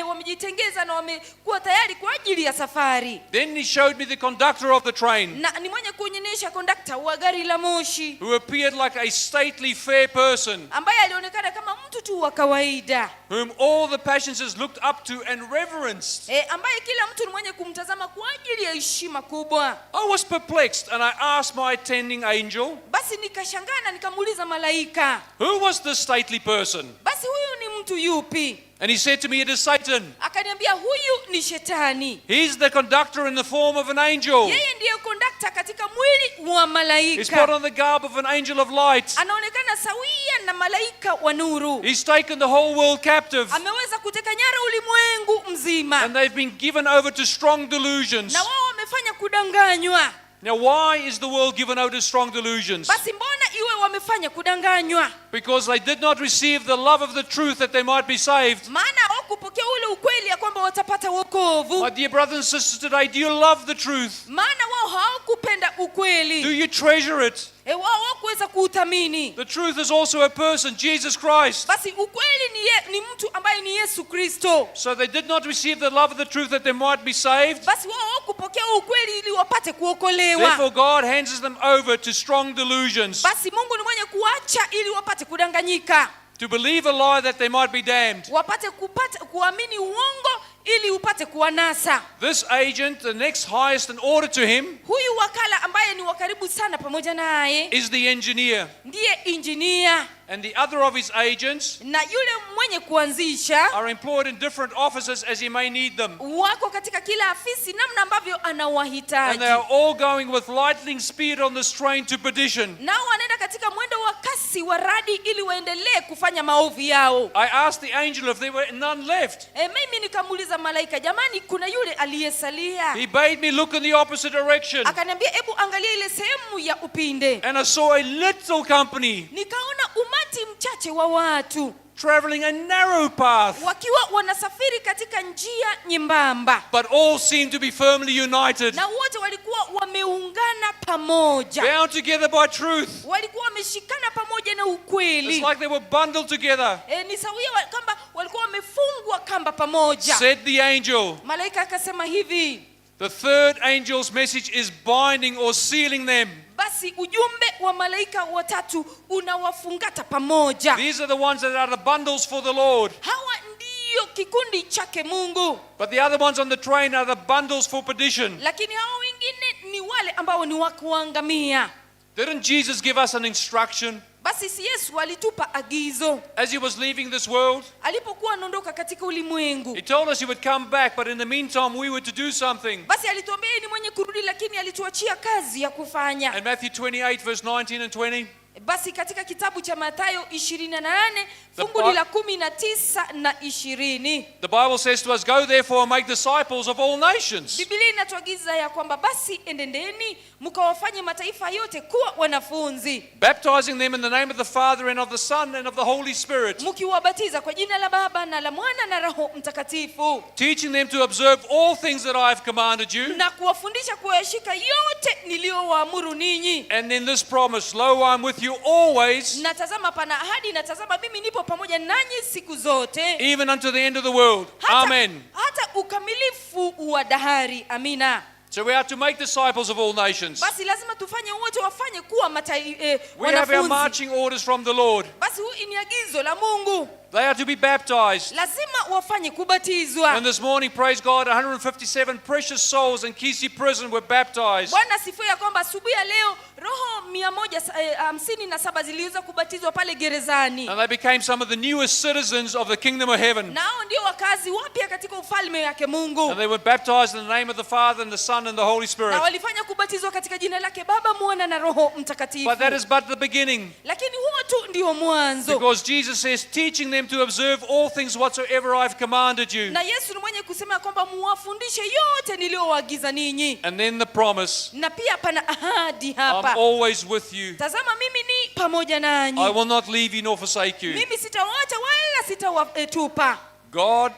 Wamejitengeza na wamekuwa tayari kwa ajili ya safari. Then he showed me the conductor of the train, Na ni mwenye kuonyesha kondakta wa gari la moshi, who appeared like a stately, fair person, ambaye alionekana kama mtu tu wa kawaida, whom all the passengers looked up to and reverenced. Ambaye kila mtu ni mwenye kumtazama kwa ajili ya heshima kubwa. I was perplexed and I asked my attending angel, Basi nikashangaa na nikamuuliza malaika, "Who was this stately person?" basi huyu ni mtu yupi? And he said to me, "It is Satan." Akaniambia, huyu ni shetani. He's the conductor in the form of an angel. Yeye ndiye kondakta katika mwili wa He's put malaika. on the garb of an angel of light. Anaonekana sawia na malaika wa nuru. He's taken the whole world captive. Ameweza kuteka nyara ulimwengu mzima. And they've been given over to strong delusions. Na wao wamefanya kudanganywa. Now, why is the world given over to strong delusions? Basi mbona iwe wamefanya kudanganywa? Because they did not receive the love of the truth that they might be saved. Maana hawakupokea ule ukweli ya kwamba watapata wokovu. My dear brothers and sisters, today, do you love the truth? Maana wao hawakupenda Do ukweli. you treasure it? Wao hawakuweza kuuthamini. The truth is also a person, Jesus Christ. Basi ukweli ni mtu ambaye ni Yesu Kristo. So they did not receive the love of the truth that they might be saved. Basi wao hawakupokea ukweli ili wapate kuokolewa. Therefore, God hands them over to strong delusions, Basi Mungu ni mwenye kuacha ili wapate kudanganyika, to believe a lie that they might be damned. Wapate kupata kuamini uongo ili upate kuwanasa. This agent, the next highest in order to him, Huyu wakala ambaye ni wa karibu sana pamoja naye is the engineer. Ndiye injinia. And the other of his agents Na yule mwenye kuanzisha are employed in different offices as he may need them. Wako katika kila afisi namna ambavyo And they anawahitaji. are all going with lightning speed on this train to perdition. Nao wanaenda katika mwendo wa kasi wa radi ili waendelee kufanya maovu yao. I asked the angel if there were none left. Mimi nikamuuliza malaika, jamani, kuna yule aliyesalia? He bade me look in the opposite direction. Akaniambia, hebu angalia ile sehemu ya upinde. And I saw a little company Nikaona umati mchache wa watu traveling a narrow path, wakiwa wanasafiri katika njia nyembamba, but all seemed to be firmly united, na wote walikuwa wameungana pamoja, bound together by truth. Walikuwa wameshikana pamoja na ukweli. It's like they were bundled together. Ni sawia kwamba walikuwa wamefungwa kamba pamoja. Said the angel, Malaika akasema hivi, "The third angel's message is binding or sealing them." Basi ujumbe wa malaika watatu unawafungata pamoja. These are the ones that are the bundles for the Lord. Hawa ndiyo kikundi chake Mungu. But the other ones on the train are the bundles for perdition. Lakini hao wengine ni wale ambao ni wa kuangamia. Didn't Jesus give us an instruction Basi si Yesu alitupa agizo as he was leaving this world? Alipokuwa anaondoka katika ulimwengu? He told us he would come back, but in the meantime, we were to do something. Basi alituambia yeye ni mwenye kurudi, lakini alituachia kazi ya kufanya. And Matthew 28, verse 19 and 20, Basi katika kitabu cha Mathayo 28 The fungu ni la 19 na 20, The Bible says to us, "Go therefore and make disciples of all nations." Biblia inatuagiza ya kwamba basi enendeni mkawafanye mataifa yote kuwa wanafunzi, "Baptizing them in the name of the Father and of the Son and of the Holy Spirit, mkiwabatiza kwa jina la Baba na la Mwana na Roho Mtakatifu, teaching them to observe all things that I have commanded you." na kuwafundisha kuyashika yote niliyowaamuru ninyi. And then this promise, "Lo, I'm with you always, Na tazama pana ahadi, na tazama mimi nipo pamoja nanyi siku zote, even unto the end of the world. hata, Amen." hata ukamilifu wa dahari. Amina. So we are to make disciples of all nations. Basi lazima tufanye wote wafanye kuwa We have our wanafunzi. Marching orders from the Lord. Basi huu ni agizo la Mungu. They are to be baptized. Lazima wafanye kubatizwa. And this morning, praise God, 157 precious souls in Kisii prison were baptized. Bwana asifiwe ya kwamba asubuhi ya leo roho 157 ziliweza kubatizwa pale gerezani, And they became some of the newest citizens of the kingdom of heaven. Nao ndio wakazi wapya katika ufalme wake Mungu. And they were baptized in the name of the Father and the Son and the Holy Spirit. Na walifanya kubatizwa katika jina lake Baba, Mwana na Roho Mtakatifu. But that is but the beginning. Lakini huo tu ndio mwanzo. Because Jesus says, "Teaching them to observe all things whatsoever I've commanded you." Na Yesu ni mwenye kusema ya kwamba muwafundishe yote niliyowaagiza ninyi. And then the promise, Na pia pana ahadi "I'm hapa, always with you. tazama mimi ni pamoja I nanyi, will not leave you nor forsake you." mimi sitawaacha wala sitawatupa. God,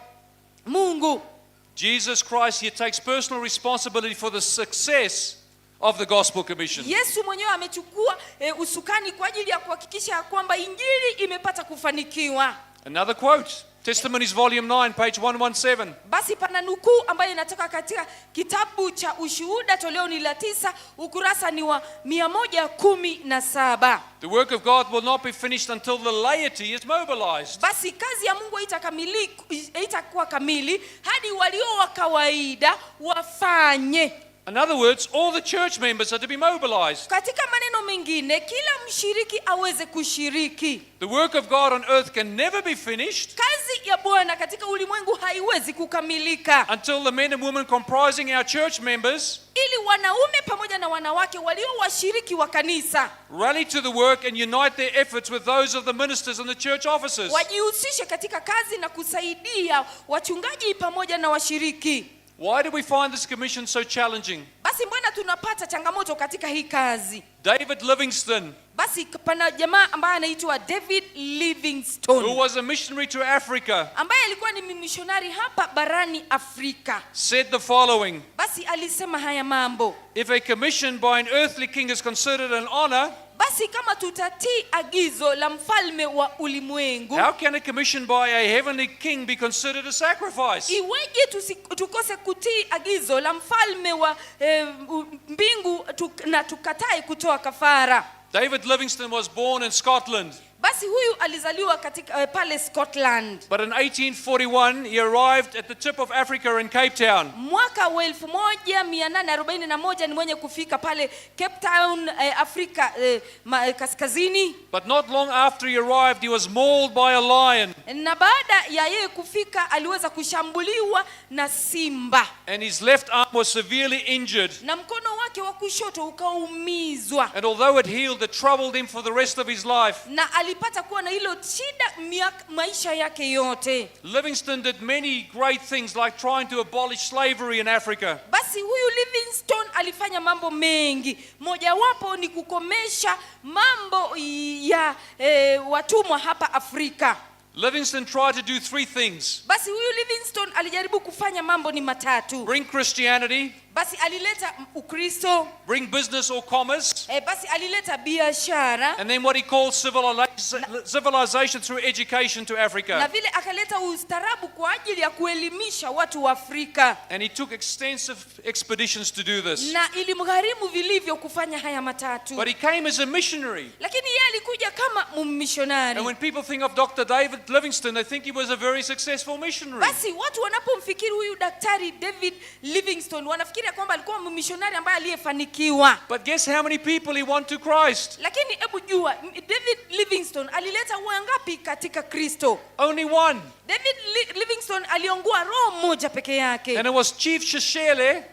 Mungu, Jesus Christ here takes personal responsibility for the success of the Gospel Commission. Yesu mwenyewe amechukua usukani kwa ajili ya kuhakikisha ya kwamba injili imepata kufanikiwa. Another quote, Testimonies, Volume 9, page 117. Basi pana nukuu ambayo inatoka katika kitabu cha Ushuhuda toleo ni la 9, ukurasa ni wa 117. The work of God will not be finished until the laity is mobilized. Basi kazi ya Mungu haitakuwa kamili hadi walio wa kawaida wafanye. In other words, all the church members are to be mobilized. Katika maneno mengine, kila mshiriki aweze kushiriki. The work of God on earth can never be finished Kazi ya Bwana katika ulimwengu haiwezi kukamilika until the men and women comprising our church members ili wanaume pamoja na wanawake walio washiriki wa kanisa rally to the work and unite their efforts with those of the ministers and the church officers. Wajihusishe katika kazi na kusaidia wachungaji pamoja na washiriki. Why do we find this commission so challenging? Basi mbona tunapata changamoto katika hii kazi? David Livingstone, Basi pana jamaa ambaye anaitwa David who Livingstone, was a missionary to Africa, ambaye alikuwa ni mishonari hapa barani Afrika, said the following: basi alisema haya mambo: "If a commission by an earthly king is considered an honor, Basi kama tutatii agizo la mfalme wa ulimwengu, how can a commission by a heavenly king be considered a sacrifice?" iweje tukose kutii agizo la mfalme wa mbingu na tukatae kutoa kafara? David Livingstone was born in Scotland, Basi huyu alizaliwa katika pale Scotland. But in 1841 he arrived at the tip of Africa in Cape Town. Mwaka wa 1841 ni mwenye kufika pale Cape Town, Afrika Kaskazini. But not long after he arrived, he was mauled by a lion, Na baada ya yeye kufika aliweza kushambuliwa na simba, and his left arm was severely injured. Na mkono wake wa kushoto ukaumizwa. And although it healed, it troubled him for the rest of his life. Na alipata kuwa na hilo shida maisha yake yote. Livingstone did many great things, like trying to abolish slavery in Africa. Basi huyu Livingstone alifanya mambo mengi, mojawapo ni kukomesha mambo ya watumwa hapa Afrika. Livingstone tried to do three things: Basi huyu Livingstone alijaribu kufanya mambo ni matatu. Bring Christianity, Basi alileta Ukristo, bring business or commerce, basi alileta biashara, and then what he called civilization through education to na Africa. vile akaleta ustaarabu kwa ajili ya kuelimisha watu wa Afrika. And he took extensive expeditions to do this. Na ilimgharimu vilivyo kufanya haya matatu. But he came as a missionary. Lakini yeye alikuja kama mmishonari. And when people think of Dr. David Livingstone, they think he was a very successful missionary. Basi watu wanapomfikiri huyu Daktari David Livingstone wanafikiria kwamba alikuwa mmishonari ambaye aliyefanikiwa. But guess how many people he won to Christ? Lakini hebu jua, David Livingstone alileta wangapi katika Kristo? Only one. David Livingstone aliongoa roho moja peke yake. And it was Chief Shishele,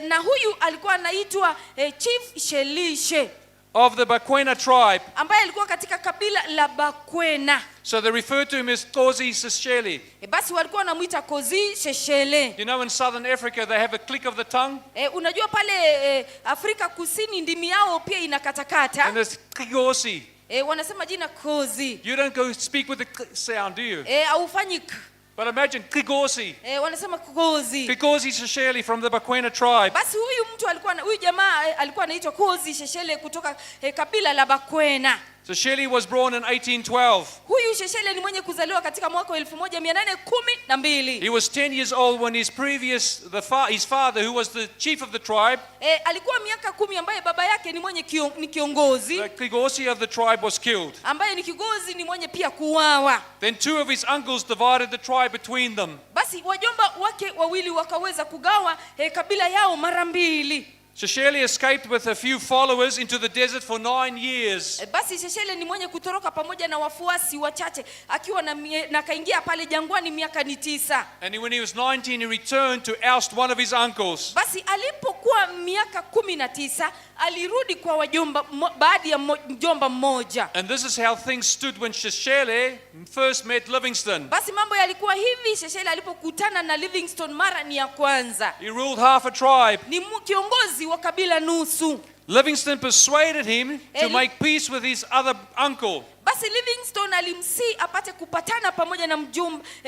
Na huyu alikuwa anaitwa Chief Shelishe, Of the Bakwena tribe. Ambaye alikuwa katika kabila la Bakwena. So they referred to him as Kosi Sechele. E, basi walikuwa wanamwita Kozi Sheshele. In Southern Africa, they have a click of the tongue, E, unajua pale Afrika Kusini ndimi yao pia inakatakata. And there's Kgosi. E, wanasema jina Kozi. You don't go speak with the k sound, do you? E, haufanyi k. But imagine Kgosi. E, wanasema Kozi. Kgosi Sechele from the Bakwena tribe. Basi huyu mtu alikuwa huyu jamaa alikuwa anaitwa Kozi Sheshele kutoka kabila la Bakwena. Sechele was born in 1812. Huyu Sheshele ni mwenye kuzaliwa katika mwaka wa 1812. He was 10 years old when his previous, the fa- his father, who was the chief of the tribe, E, alikuwa miaka 10 ambaye baba yake ni mwenye ni kiongozi the Kgosi of the tribe, was killed. Ambaye ni kigozi ni mwenye pia kuuawa. Then two of his uncles divided the tribe between them. Basi wajomba wake wawili wakaweza kugawa kabila yao mara mbili. Sechele escaped with a few followers into the desert for 9 years. E, basi Sheshele ni mwenye kutoroka pamoja na wafuasi wachache akiwa na kaingia pale jangwani miaka ni 9. And when he was 19, he returned to oust one of his uncles. Basi alipokuwa miaka 19 alirudi kwa wajomba baadhi ya mjomba mmoja. And this is how things stood when Sechele first met Livingstone. Basi mambo yalikuwa hivi Sheshele alipokutana na Livingstone mara ni ya kwanza. He ruled half a tribe. Ni kiongozi wa kabila nusu. Livingstone persuaded him to make peace with his other uncle. Basi Livingstone alimsihi apate kupatana pamoja na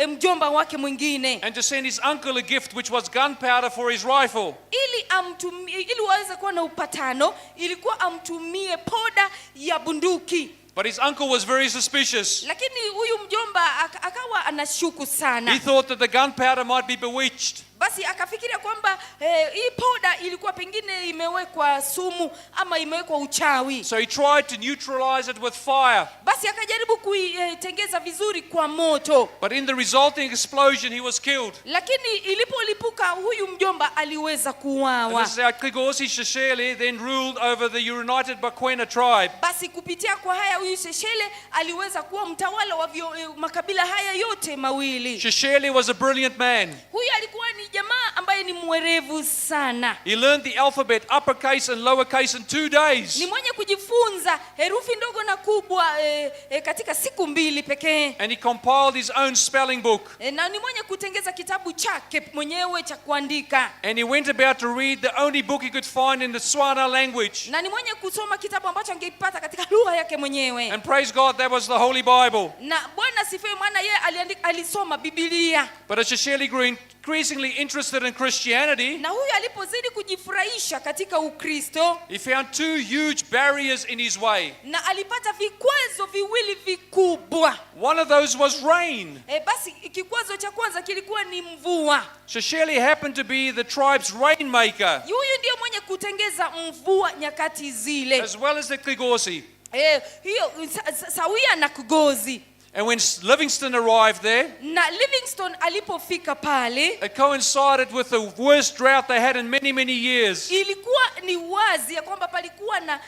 mjomba wake mwingine And to send his uncle a gift, which was gunpowder for his rifle. ili waweze kuwa na upatano, ilikuwa amtumie poda ya bunduki. But his uncle was very suspicious. Lakini huyu mjomba akawa anashuku sana. He thought that the gunpowder might be bewitched. Basi akafikiria kwamba hii poda ilikuwa pengine imewekwa sumu ama imewekwa uchawi. So he tried to neutralize it with fire. Basi akajaribu kuitengeza vizuri kwa moto. But in the resulting explosion, he was killed. Lakini ilipolipuka huyu mjomba aliweza And kuuawa. this is how Kgosi Sechele then ruled over the united Bakwena tribe. Basi kupitia kwa haya huyu Sheshele aliweza kuwa mtawala wa makabila haya yote mawili. Sechele was a brilliant man. Huyu alikuwa ni jamaa ambaye ni mwerevu sana. He learned the alphabet, uppercase and lowercase, in 2 days. Ni mwenye kujifunza herufi ndogo na kubwa katika siku 2 pekee. And he compiled his own spelling book. E, na ni mwenye kutengeza kitabu chake mwenyewe cha kuandika. And he went about to read the only book he could find in the Tswana language. Na ni mwenye kusoma kitabu ambacho angeipata katika lugha yake mwenyewe. And praise God, that was the Holy Bible. Na Bwana sifiwe, maana yeye alisoma Bibilia. But as Sechele grew increasingly interested in Christianity, Na huyu alipozidi kujifurahisha katika Ukristo, he found two huge barriers in his way. Na alipata vikwazo viwili vikubwa. One of those was rain. E, basi kikwazo cha kwanza kilikuwa ni mvua. Sechele happened to be the tribe's rainmaker, Huyu ndio mwenye kutengeza mvua nyakati zile, as well as the Kgosi. E, hiyo sawia na Kugozi. And when Livingstone arrived there, Na Livingstone alipofika pale, it coincided with the worst drought they had in many, many years. Ilikuwa ni wazi ya kwamba palikuwa na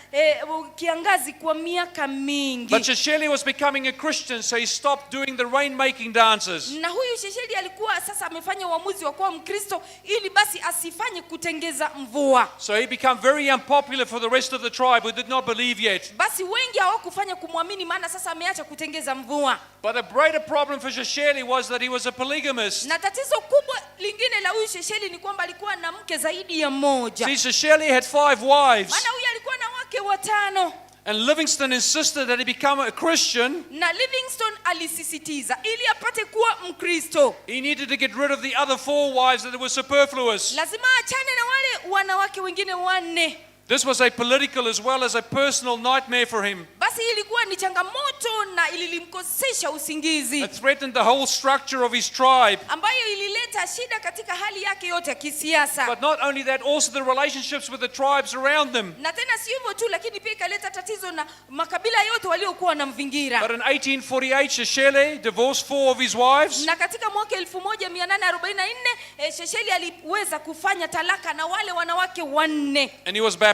kiangazi kwa miaka mingi. But Sechele was becoming a Christian, so he stopped doing the rainmaking dances. Na huyu Shesheli alikuwa sasa amefanya uamuzi wa kuwa Mkristo ili basi asifanye kutengeza mvua. So he became very unpopular for the rest of the tribe who did not believe yet. Basi wengi hawakufanya kumwamini, maana sasa ameacha kutengeza mvua. But a greater problem for Sechele was that he was a polygamist. Na tatizo kubwa lingine la huyu Shesheli ni kwamba alikuwa na mke zaidi ya mmoja. See, Sechele had five wives. Maana huyu alikuwa na wake watano. And Livingstone insisted that he become a Christian. Na Livingstone alisisitiza ili apate kuwa Mkristo, He needed to get rid of the other four wives that were superfluous. Lazima achane na wale wanawake wengine wanne. This was a political as well as a personal nightmare for him. Basi ilikuwa ni changamoto na ilimkosesha usingizi, It threatened the whole structure of his tribe. Ambayo ilileta shida katika hali yake yote ya kisiasa. But not only that, also the relationships with the tribes around them. Na tena si hivyo tu, lakini pia ikaleta tatizo na makabila yote waliokuwa wanamvingira. But in 1848, Sechele divorced four of his wives. Na katika mwaka 1844 Shesheli aliweza kufanya talaka na wale wanawake wanne. And he was baptized.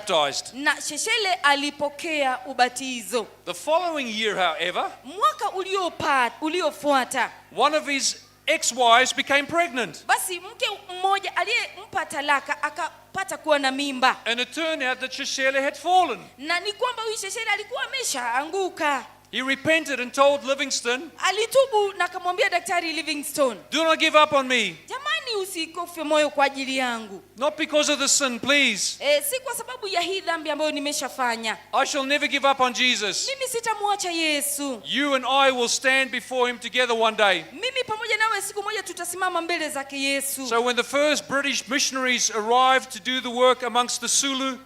Na Sheshele alipokea ubatizo. The following year, however, Mwaka uliofuata, one of his ex wives became pregnant. Basi mke mmoja aliyempa talaka akapata kuwa na mimba. And it turned out that Shishele had fallen. Na ni kwamba huyu Sheshele alikuwa ameshaanguka. He repented and told Livingstone, Alitubu na akamwambia Daktari Livingstone, "Do not give up on me. "Jamani, usikufe moyo kwa ajili yangu." Not because of the sin, please. Si kwa sababu ya hii dhambi ambayo nimeshafanya. I shall never give up on Jesus. Mimi sitamwacha Yesu. You and I will stand before him together one day." Mimi pamoja nawe siku moja tutasimama mbele zake Yesu. So when the first British missionaries arrived to do the work amongst the Zulu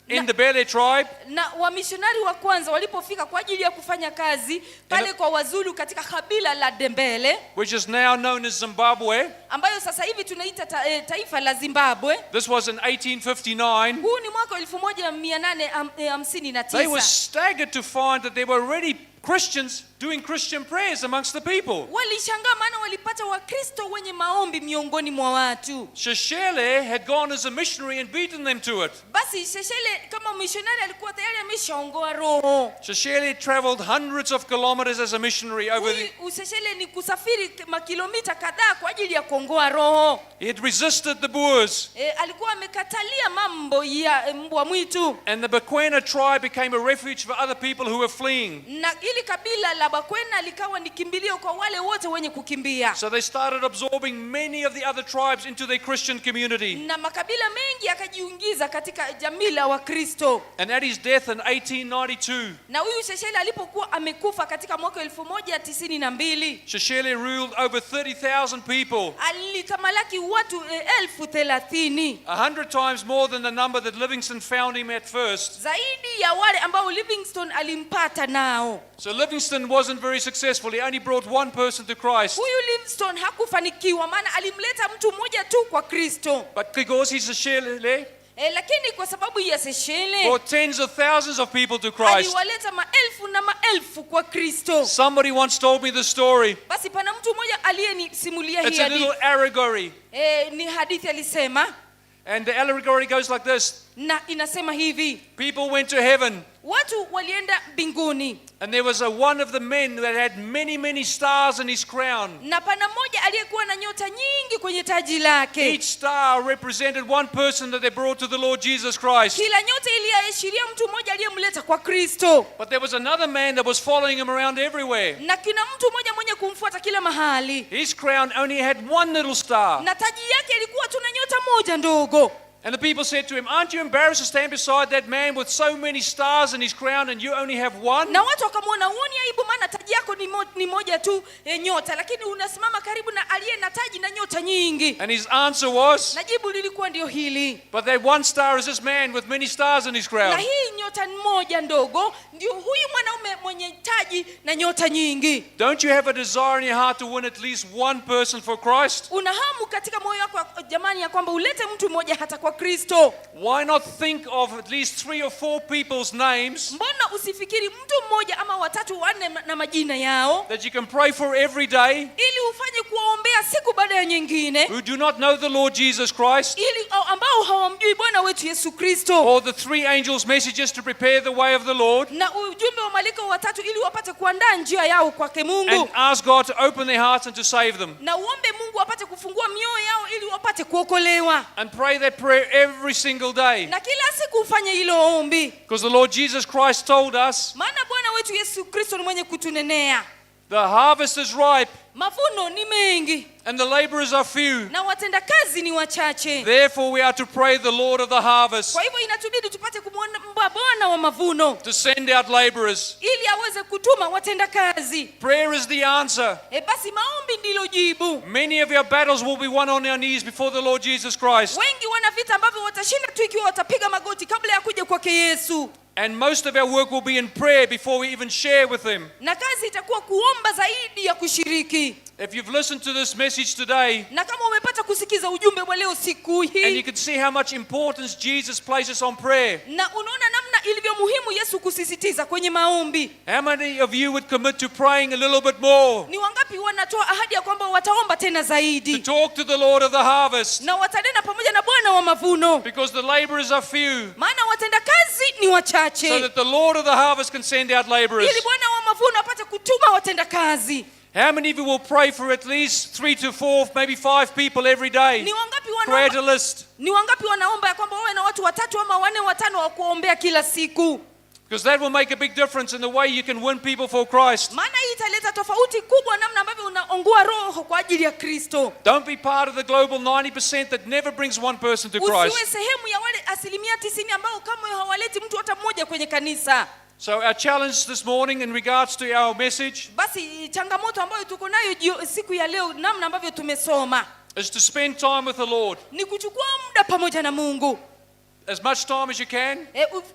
in the Ndebele tribe, Na wamishonari wa kwanza walipofika kwa ajili ya kufanya kazi pale kwa Wazulu katika kabila la Dembele, which is now known as Zimbabwe, ambayo sasa hivi tunaita taifa la Zimbabwe. this was in 1859, Huu ni mwaka they were 1859. Staggered to find that there were already Christians doing Christian prayers amongst the people. Walishangaa maana walipata Wakristo wenye maombi miongoni mwa watu. Sheshele had gone as a missionary and beaten them to it. Basi Sheshele kama mishonari alikuwa tayari ameshaongoa roho. Sheshele traveled hundreds of kilometers as a missionary over the. Huyu Sheshele ni kusafiri makilomita kadhaa kwa ajili ya kuongoa roho. He had resisted the Boers. Alikuwa amekatalia mambo ya mbwa mwitu. And the Bakwena tribe became a refuge for other people who were fleeing. Na ili kabila la Bakwena likawa ni kimbilio kwa wale wote wenye kukimbia. So they started absorbing many of the other tribes into their Christian community. Na makabila mengi yakajiingiza katika jamii la Wakristo. And at his death in 1892, Na huyu Sheshele alipokuwa amekufa katika mwaka 1092, Sheshele ruled over 30,000 people, alitamalaki watu 30,000, 100 times more than the number that Livingstone found him at first. Zaidi ya wale ambao Livingstone alimpata nao. So Livingstone wasn't very successful. He only brought one person to Christ. Huyu Livingstone hakufanikiwa maana alimleta mtu mmoja tu kwa Kristo. But Kgosi Sechele Lakini kwa sababu ya Sechele brought tens of thousands of people to Christ. Aliwaleta maelfu na maelfu kwa Kristo. Somebody once told me the story. Basi pana mtu mmoja aliyenisimulia hii It's a hadithi. little allegory. Ni hadithi alisema. And the allegory goes like this. Na inasema hivi. People went to heaven. Watu walienda mbinguni. And there was a one of the men that had many, many stars in his crown. Na pana mmoja aliyekuwa na nyota nyingi kwenye taji lake. Each star represented one person that they brought to the Lord Jesus Christ. Kila nyota iliashiria mtu mmoja aliyemleta kwa Kristo. But there was another man that was following him around everywhere. Na kuna mtu mmoja mwenye kumfuata kila mahali. His crown only had one little star. Na taji yake ilikuwa tu na nyota moja ndogo. And the people said to him, "Aren't you embarrassed to stand beside that man with so many stars in his crown and you only have one?" Na watu wakamwona, "Huoni aibu maana taji yako ni moja tu nyota, lakini unasimama karibu na aliye na taji na nyota nyingi?" And his answer was, Na jibu lilikuwa ndio hili. "But that one star is this man with many stars in his Na crown." hii nyota moja ndogo ndio huyu mwanaume mwenye taji na nyota nyingi. Don't you have a desire in your heart to win at least one person for Christ? Una hamu katika moyo wako jamani ya kwamba ulete mtu mmoja hata kwa Kristo? Why not think of at least three or four people's names Mbona usifikiri mtu mmoja ama watatu wanne na majina yao that you can pray for every day, ili ufanye kuwaombea siku baada ya nyingine, who do not know the Lord Jesus Christ, ili ambao hawamjui Bwana wetu Yesu Kristo, or the three angels' messages to prepare the way of the Lord, na ujumbe wa malaika watatu ili wapate kuandaa njia yao kwake Mungu, and ask God to open their hearts and to save them? Na uombe Mungu apate kufungua mioyo yao ili wapate kuokolewa. And pray that prayer every single day. Na kila siku ufanye hilo ombi. Because the Lord Jesus Christ told us Maana Bwana wetu Yesu Kristo ni mwenye kutunenea, the harvest is ripe mavuno ni mengi and the laborers are few. Na watendakazi ni wachache. Therefore, we are to pray the Lord of the harvest Kwa hivyo inatubidi tupate kumwomba Bwana wa mavuno to send out laborers. ili aweze kutuma watendakazi. Prayer is the answer. Basi maombi ndilo jibu. Many of our battles will be won on our knees before the Lord Jesus Christ. Wengi wana vita ambavyo watashinda tu ikiwa watapiga magoti kabla ya kuja kwake Yesu. And most of our work will be in prayer before we even share with them. Na kazi itakuwa kuomba zaidi ya kushiriki. If you've listened to this message today, Na kama umepata kusikiza ujumbe wa leo siku and you hii, can see how much importance Jesus places on prayer, na unaona namna ilivyo muhimu Yesu kusisitiza kwenye maombi, how many of you would commit to praying a little bit more? Ni wangapi wanatoa ahadi ya kwamba wataomba tena To zaidi talk to the Lord of the harvest. Na watanena pamoja na Bwana wa mavuno? Because the laborers are few. Maana watendakazi ni wachache. So that the Lord of the harvest can send out laborers. Ili Bwana wa mavuno apate kutuma watendakazi. How many of you will pray for at least 3 to 4, maybe 5 people every day? Ni wangapi Create wanaomba, a list. ni wangapi wanaomba ya kwamba wawe na watu watatu ama wanne watano wa kuombea kila siku? Because that will make a big difference in the way you can win people for Christ. Maana hii italeta tofauti kubwa namna ambavyo unaongua roho kwa ajili ya Kristo. Don't be part of the global 90% that never brings one person to Usiwe Christ. sehemu ya wale 90% ambao kama hawaleti mtu hata mmoja kwenye kanisa. So our challenge this morning in regards to our message Basi changamoto ambayo tuko nayo siku ya leo, namna ambavyo tumesoma, is to spend time with the Lord. ni kuchukua muda pamoja na Mungu. As much time as you can.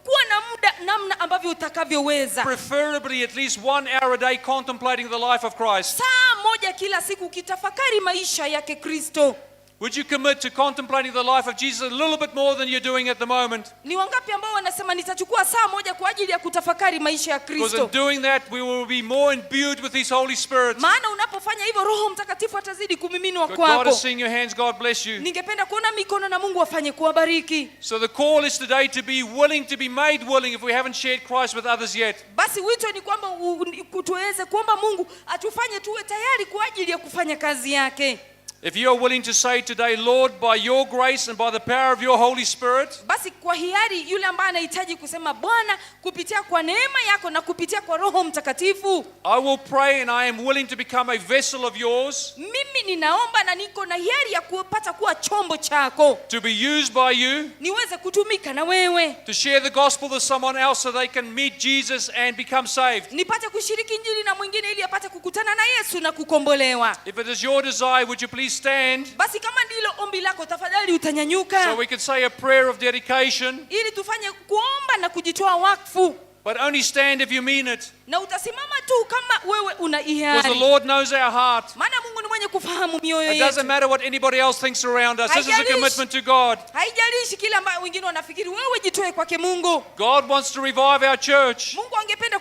Kuwa na muda namna ambavyo utakavyoweza. Preferably at least 1 hour a day contemplating the life of Christ. Saa moja kila siku ukitafakari maisha yake Kristo. Would you commit to contemplating the life of Jesus a little bit more than you're doing at the moment? Ni wangapi ambao wanasema nitachukua saa moja kwa ajili ya kutafakari maisha ya Because Kristo? in doing that, we will be more imbued with His Holy Spirit. Maana unapofanya hivyo Roho Mtakatifu atazidi kumiminwa God kwako. is seeing your hands. God bless you. Ningependa kuona mikono na Mungu afanye kuwabariki. So the call is today to be willing, to be made willing if we haven't shared Christ with others yet. Basi wito ni kwamba tuweze kuomba Mungu atufanye tuwe tayari kwa ajili ya kufanya kazi yake. If you are willing to say today, Lord, by your grace and by the power of your Holy Spirit, Basi kwa hiari yule ambaye anahitaji kusema Bwana, kupitia kwa neema yako na kupitia kwa Roho Mtakatifu, I will pray and I am willing to become a vessel of yours, mimi ninaomba na niko na hiari ya kupata kuwa chombo chako, to be used by you, niweze kutumika na wewe, to share the gospel with someone else so they can meet Jesus and become saved. nipate kushiriki Injili na mwingine ili apate kukutana na Yesu na kukombolewa. If it is your desire, would you please stand Basi kama ndilo ombi lako, tafadhali utanyanyuka so we can say a prayer of dedication, ili tufanye kuomba na kujitoa wakfu, but only stand if you mean it, na utasimama tu kama wewe una because the hiari, Lord knows our heart. maana Mungu ni mwenye kufahamu mioyo It doesn't yetu. matter what anybody else thinks around us. This is a commitment to God. Haijalishi kile ambayo wengine wanafikiri, wewe jitoe kwake Mungu. God wants to revive our church Mungu angependa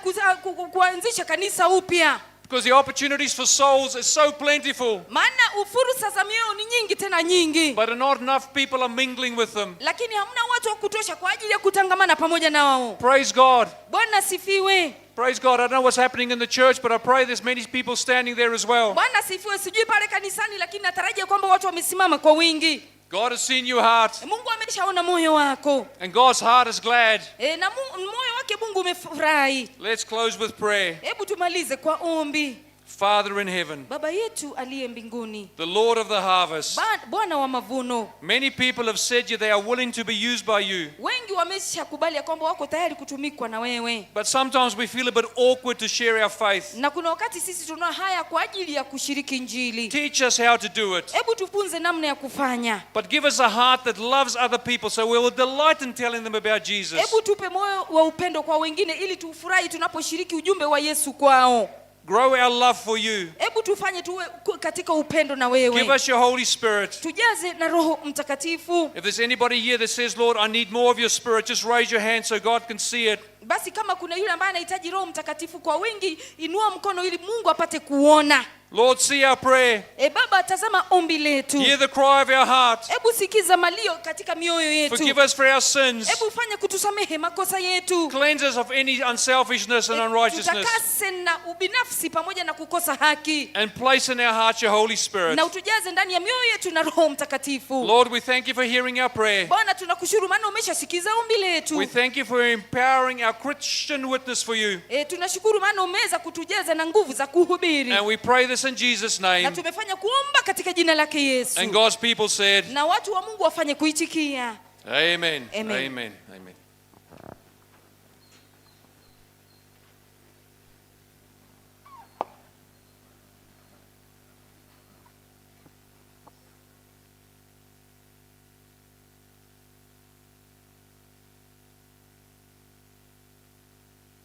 kuanzisha kanisa upya, because the opportunities for souls is so plentiful, maana fursa za mioyo ni nyingi tena nyingi, but not enough people are mingling with them. lakini hamna watu wa kutosha kwa ajili ya kutangamana pamoja na wao. Praise God. Bwana sifiwe. Praise God. I don't know what's happening in the church, but I pray there's many people standing there as well. Bwana sifiwe. Sijui pale kanisani, lakini natarajia kwamba watu wamesimama kwa wingi. God has seen your heart, Mungu ameshaona moyo wako and God's heart is glad. Na moyo wake Mungu umefurahi. Let's close with prayer. Hebu tumalize kwa ombi. Father in heaven, Baba yetu aliye mbinguni, the Lord of the harvest, Bwana wa mavuno, many people have said you they are willing to be used by you, wengi wameshakubali ya kwamba wako tayari kutumikwa na wewe, but sometimes we feel a bit awkward to share our faith. na kuna wakati sisi tuna haya kwa ajili ya kushiriki Injili. Teach us how to do it. Hebu tufunze namna ya kufanya. But give us a heart that loves other people so we will delight in telling them about Jesus. Hebu tupe moyo wa upendo kwa wengine ili tufurahi tunaposhiriki ujumbe wa Yesu kwao. Grow our love for you. Hebu tufanye tuwe katika upendo na wewe. Give us your Holy Spirit. Tujaze na Roho Mtakatifu. If there's anybody here that says, Lord, I need more of your Spirit, just raise your hand so God can see it. Basi kama kuna yule ambaye anahitaji Roho Mtakatifu kwa wingi, inua mkono ili Mungu apate kuona. Lord, see our prayer. Baba, tazama ombi letu. Hear the cry of our heart. Hebu sikiza malio katika mioyo yetu. Forgive us for our sins. Hebu fanya kutusamehe makosa yetu. Cleanse us of any unselfishness and unrighteousness. Tutakase na ubinafsi pamoja na kukosa haki, And place in our hearts your Holy Spirit. na utujaze ndani ya mioyo yetu na Roho Mtakatifu. Lord, we thank you for hearing our prayer. Bwana, tunakushukuru maana umeshasikiza ombi letu. We thank you for empowering our Christian witness for you. Tunashukuru maana umeweza kutujaza na nguvu za kuhubiri, And we pray this in Jesus' na name. tumefanya kuomba katika jina lake Yesu, And God's people said, na watu wa Mungu wafanye kuitikia. Amen. Amen. Amen. Amen.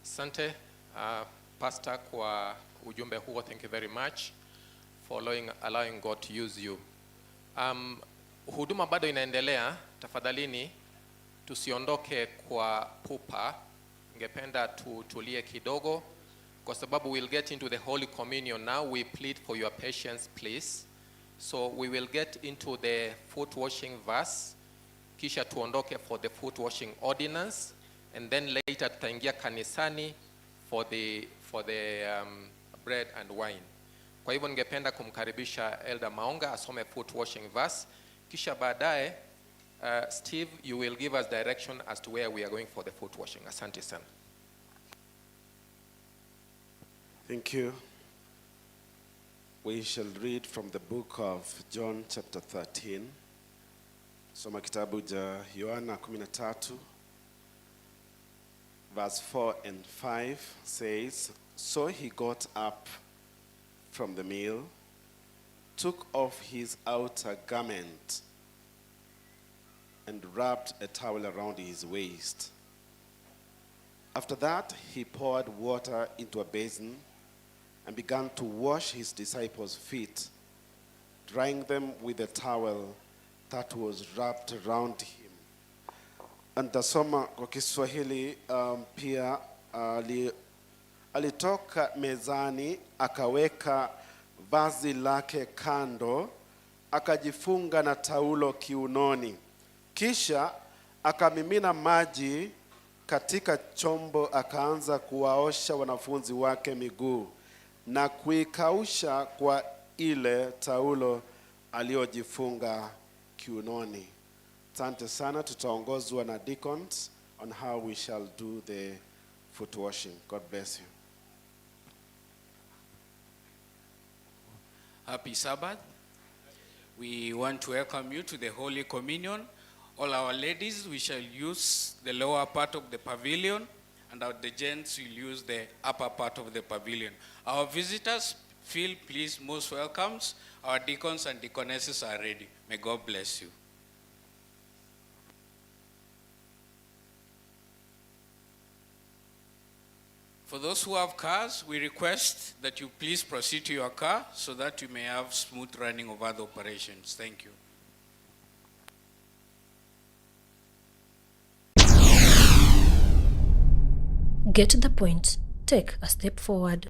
Asante Pastor kwa ujumbe huo. Thank you very much for allowing God to use you. Huduma bado inaendelea. Tafadhalini tusiondoke kwa pupa. Ningependa tutulie kidogo kwa sababu we'll get into the Holy Communion now. We plead for your patience, please. So we will get into the foot washing verse, kisha tuondoke for the foot washing ordinance, and then later tutaingia kanisani for the bread and wine. Kwa hivyo ningependa kumkaribisha Elder Maonga asome foot washing verse, kisha baadaye Steve, you will give us direction as to where we are going for the foot washing. Asante sana. Thank you. We shall read from the book of John chapter 13. Soma kitabu cha Yohana 13 verse 4 and 5 says, "So he got up from the meal, took off his outer garment, and wrapped a towel around his waist. After that, he poured water into a basin and began to wash his disciples' feet, drying them with the towel that was wrapped around him." Nitasoma kwa Kiswahili pia alitoka mezani, akaweka vazi lake kando, akajifunga na taulo kiunoni, kisha akamimina maji katika chombo, akaanza kuwaosha wanafunzi wake miguu na kuikausha kwa ile taulo aliyojifunga kiunoni. Asante sana, tutaongozwa na deacons on how we shall do the foot washing. God bless you. Happy Sabbath. We want to welcome you to the Holy Communion. All our ladies, we shall use the lower part of the pavilion, and our the gents will use the upper part of the pavilion. Our visitors feel please most welcomes. Our deacons and deaconesses are ready. May God bless you. For those who have cars, we request that you please proceed to your car so that you may have smooth running of other operations. Thank you. Get the point. Take a step forward.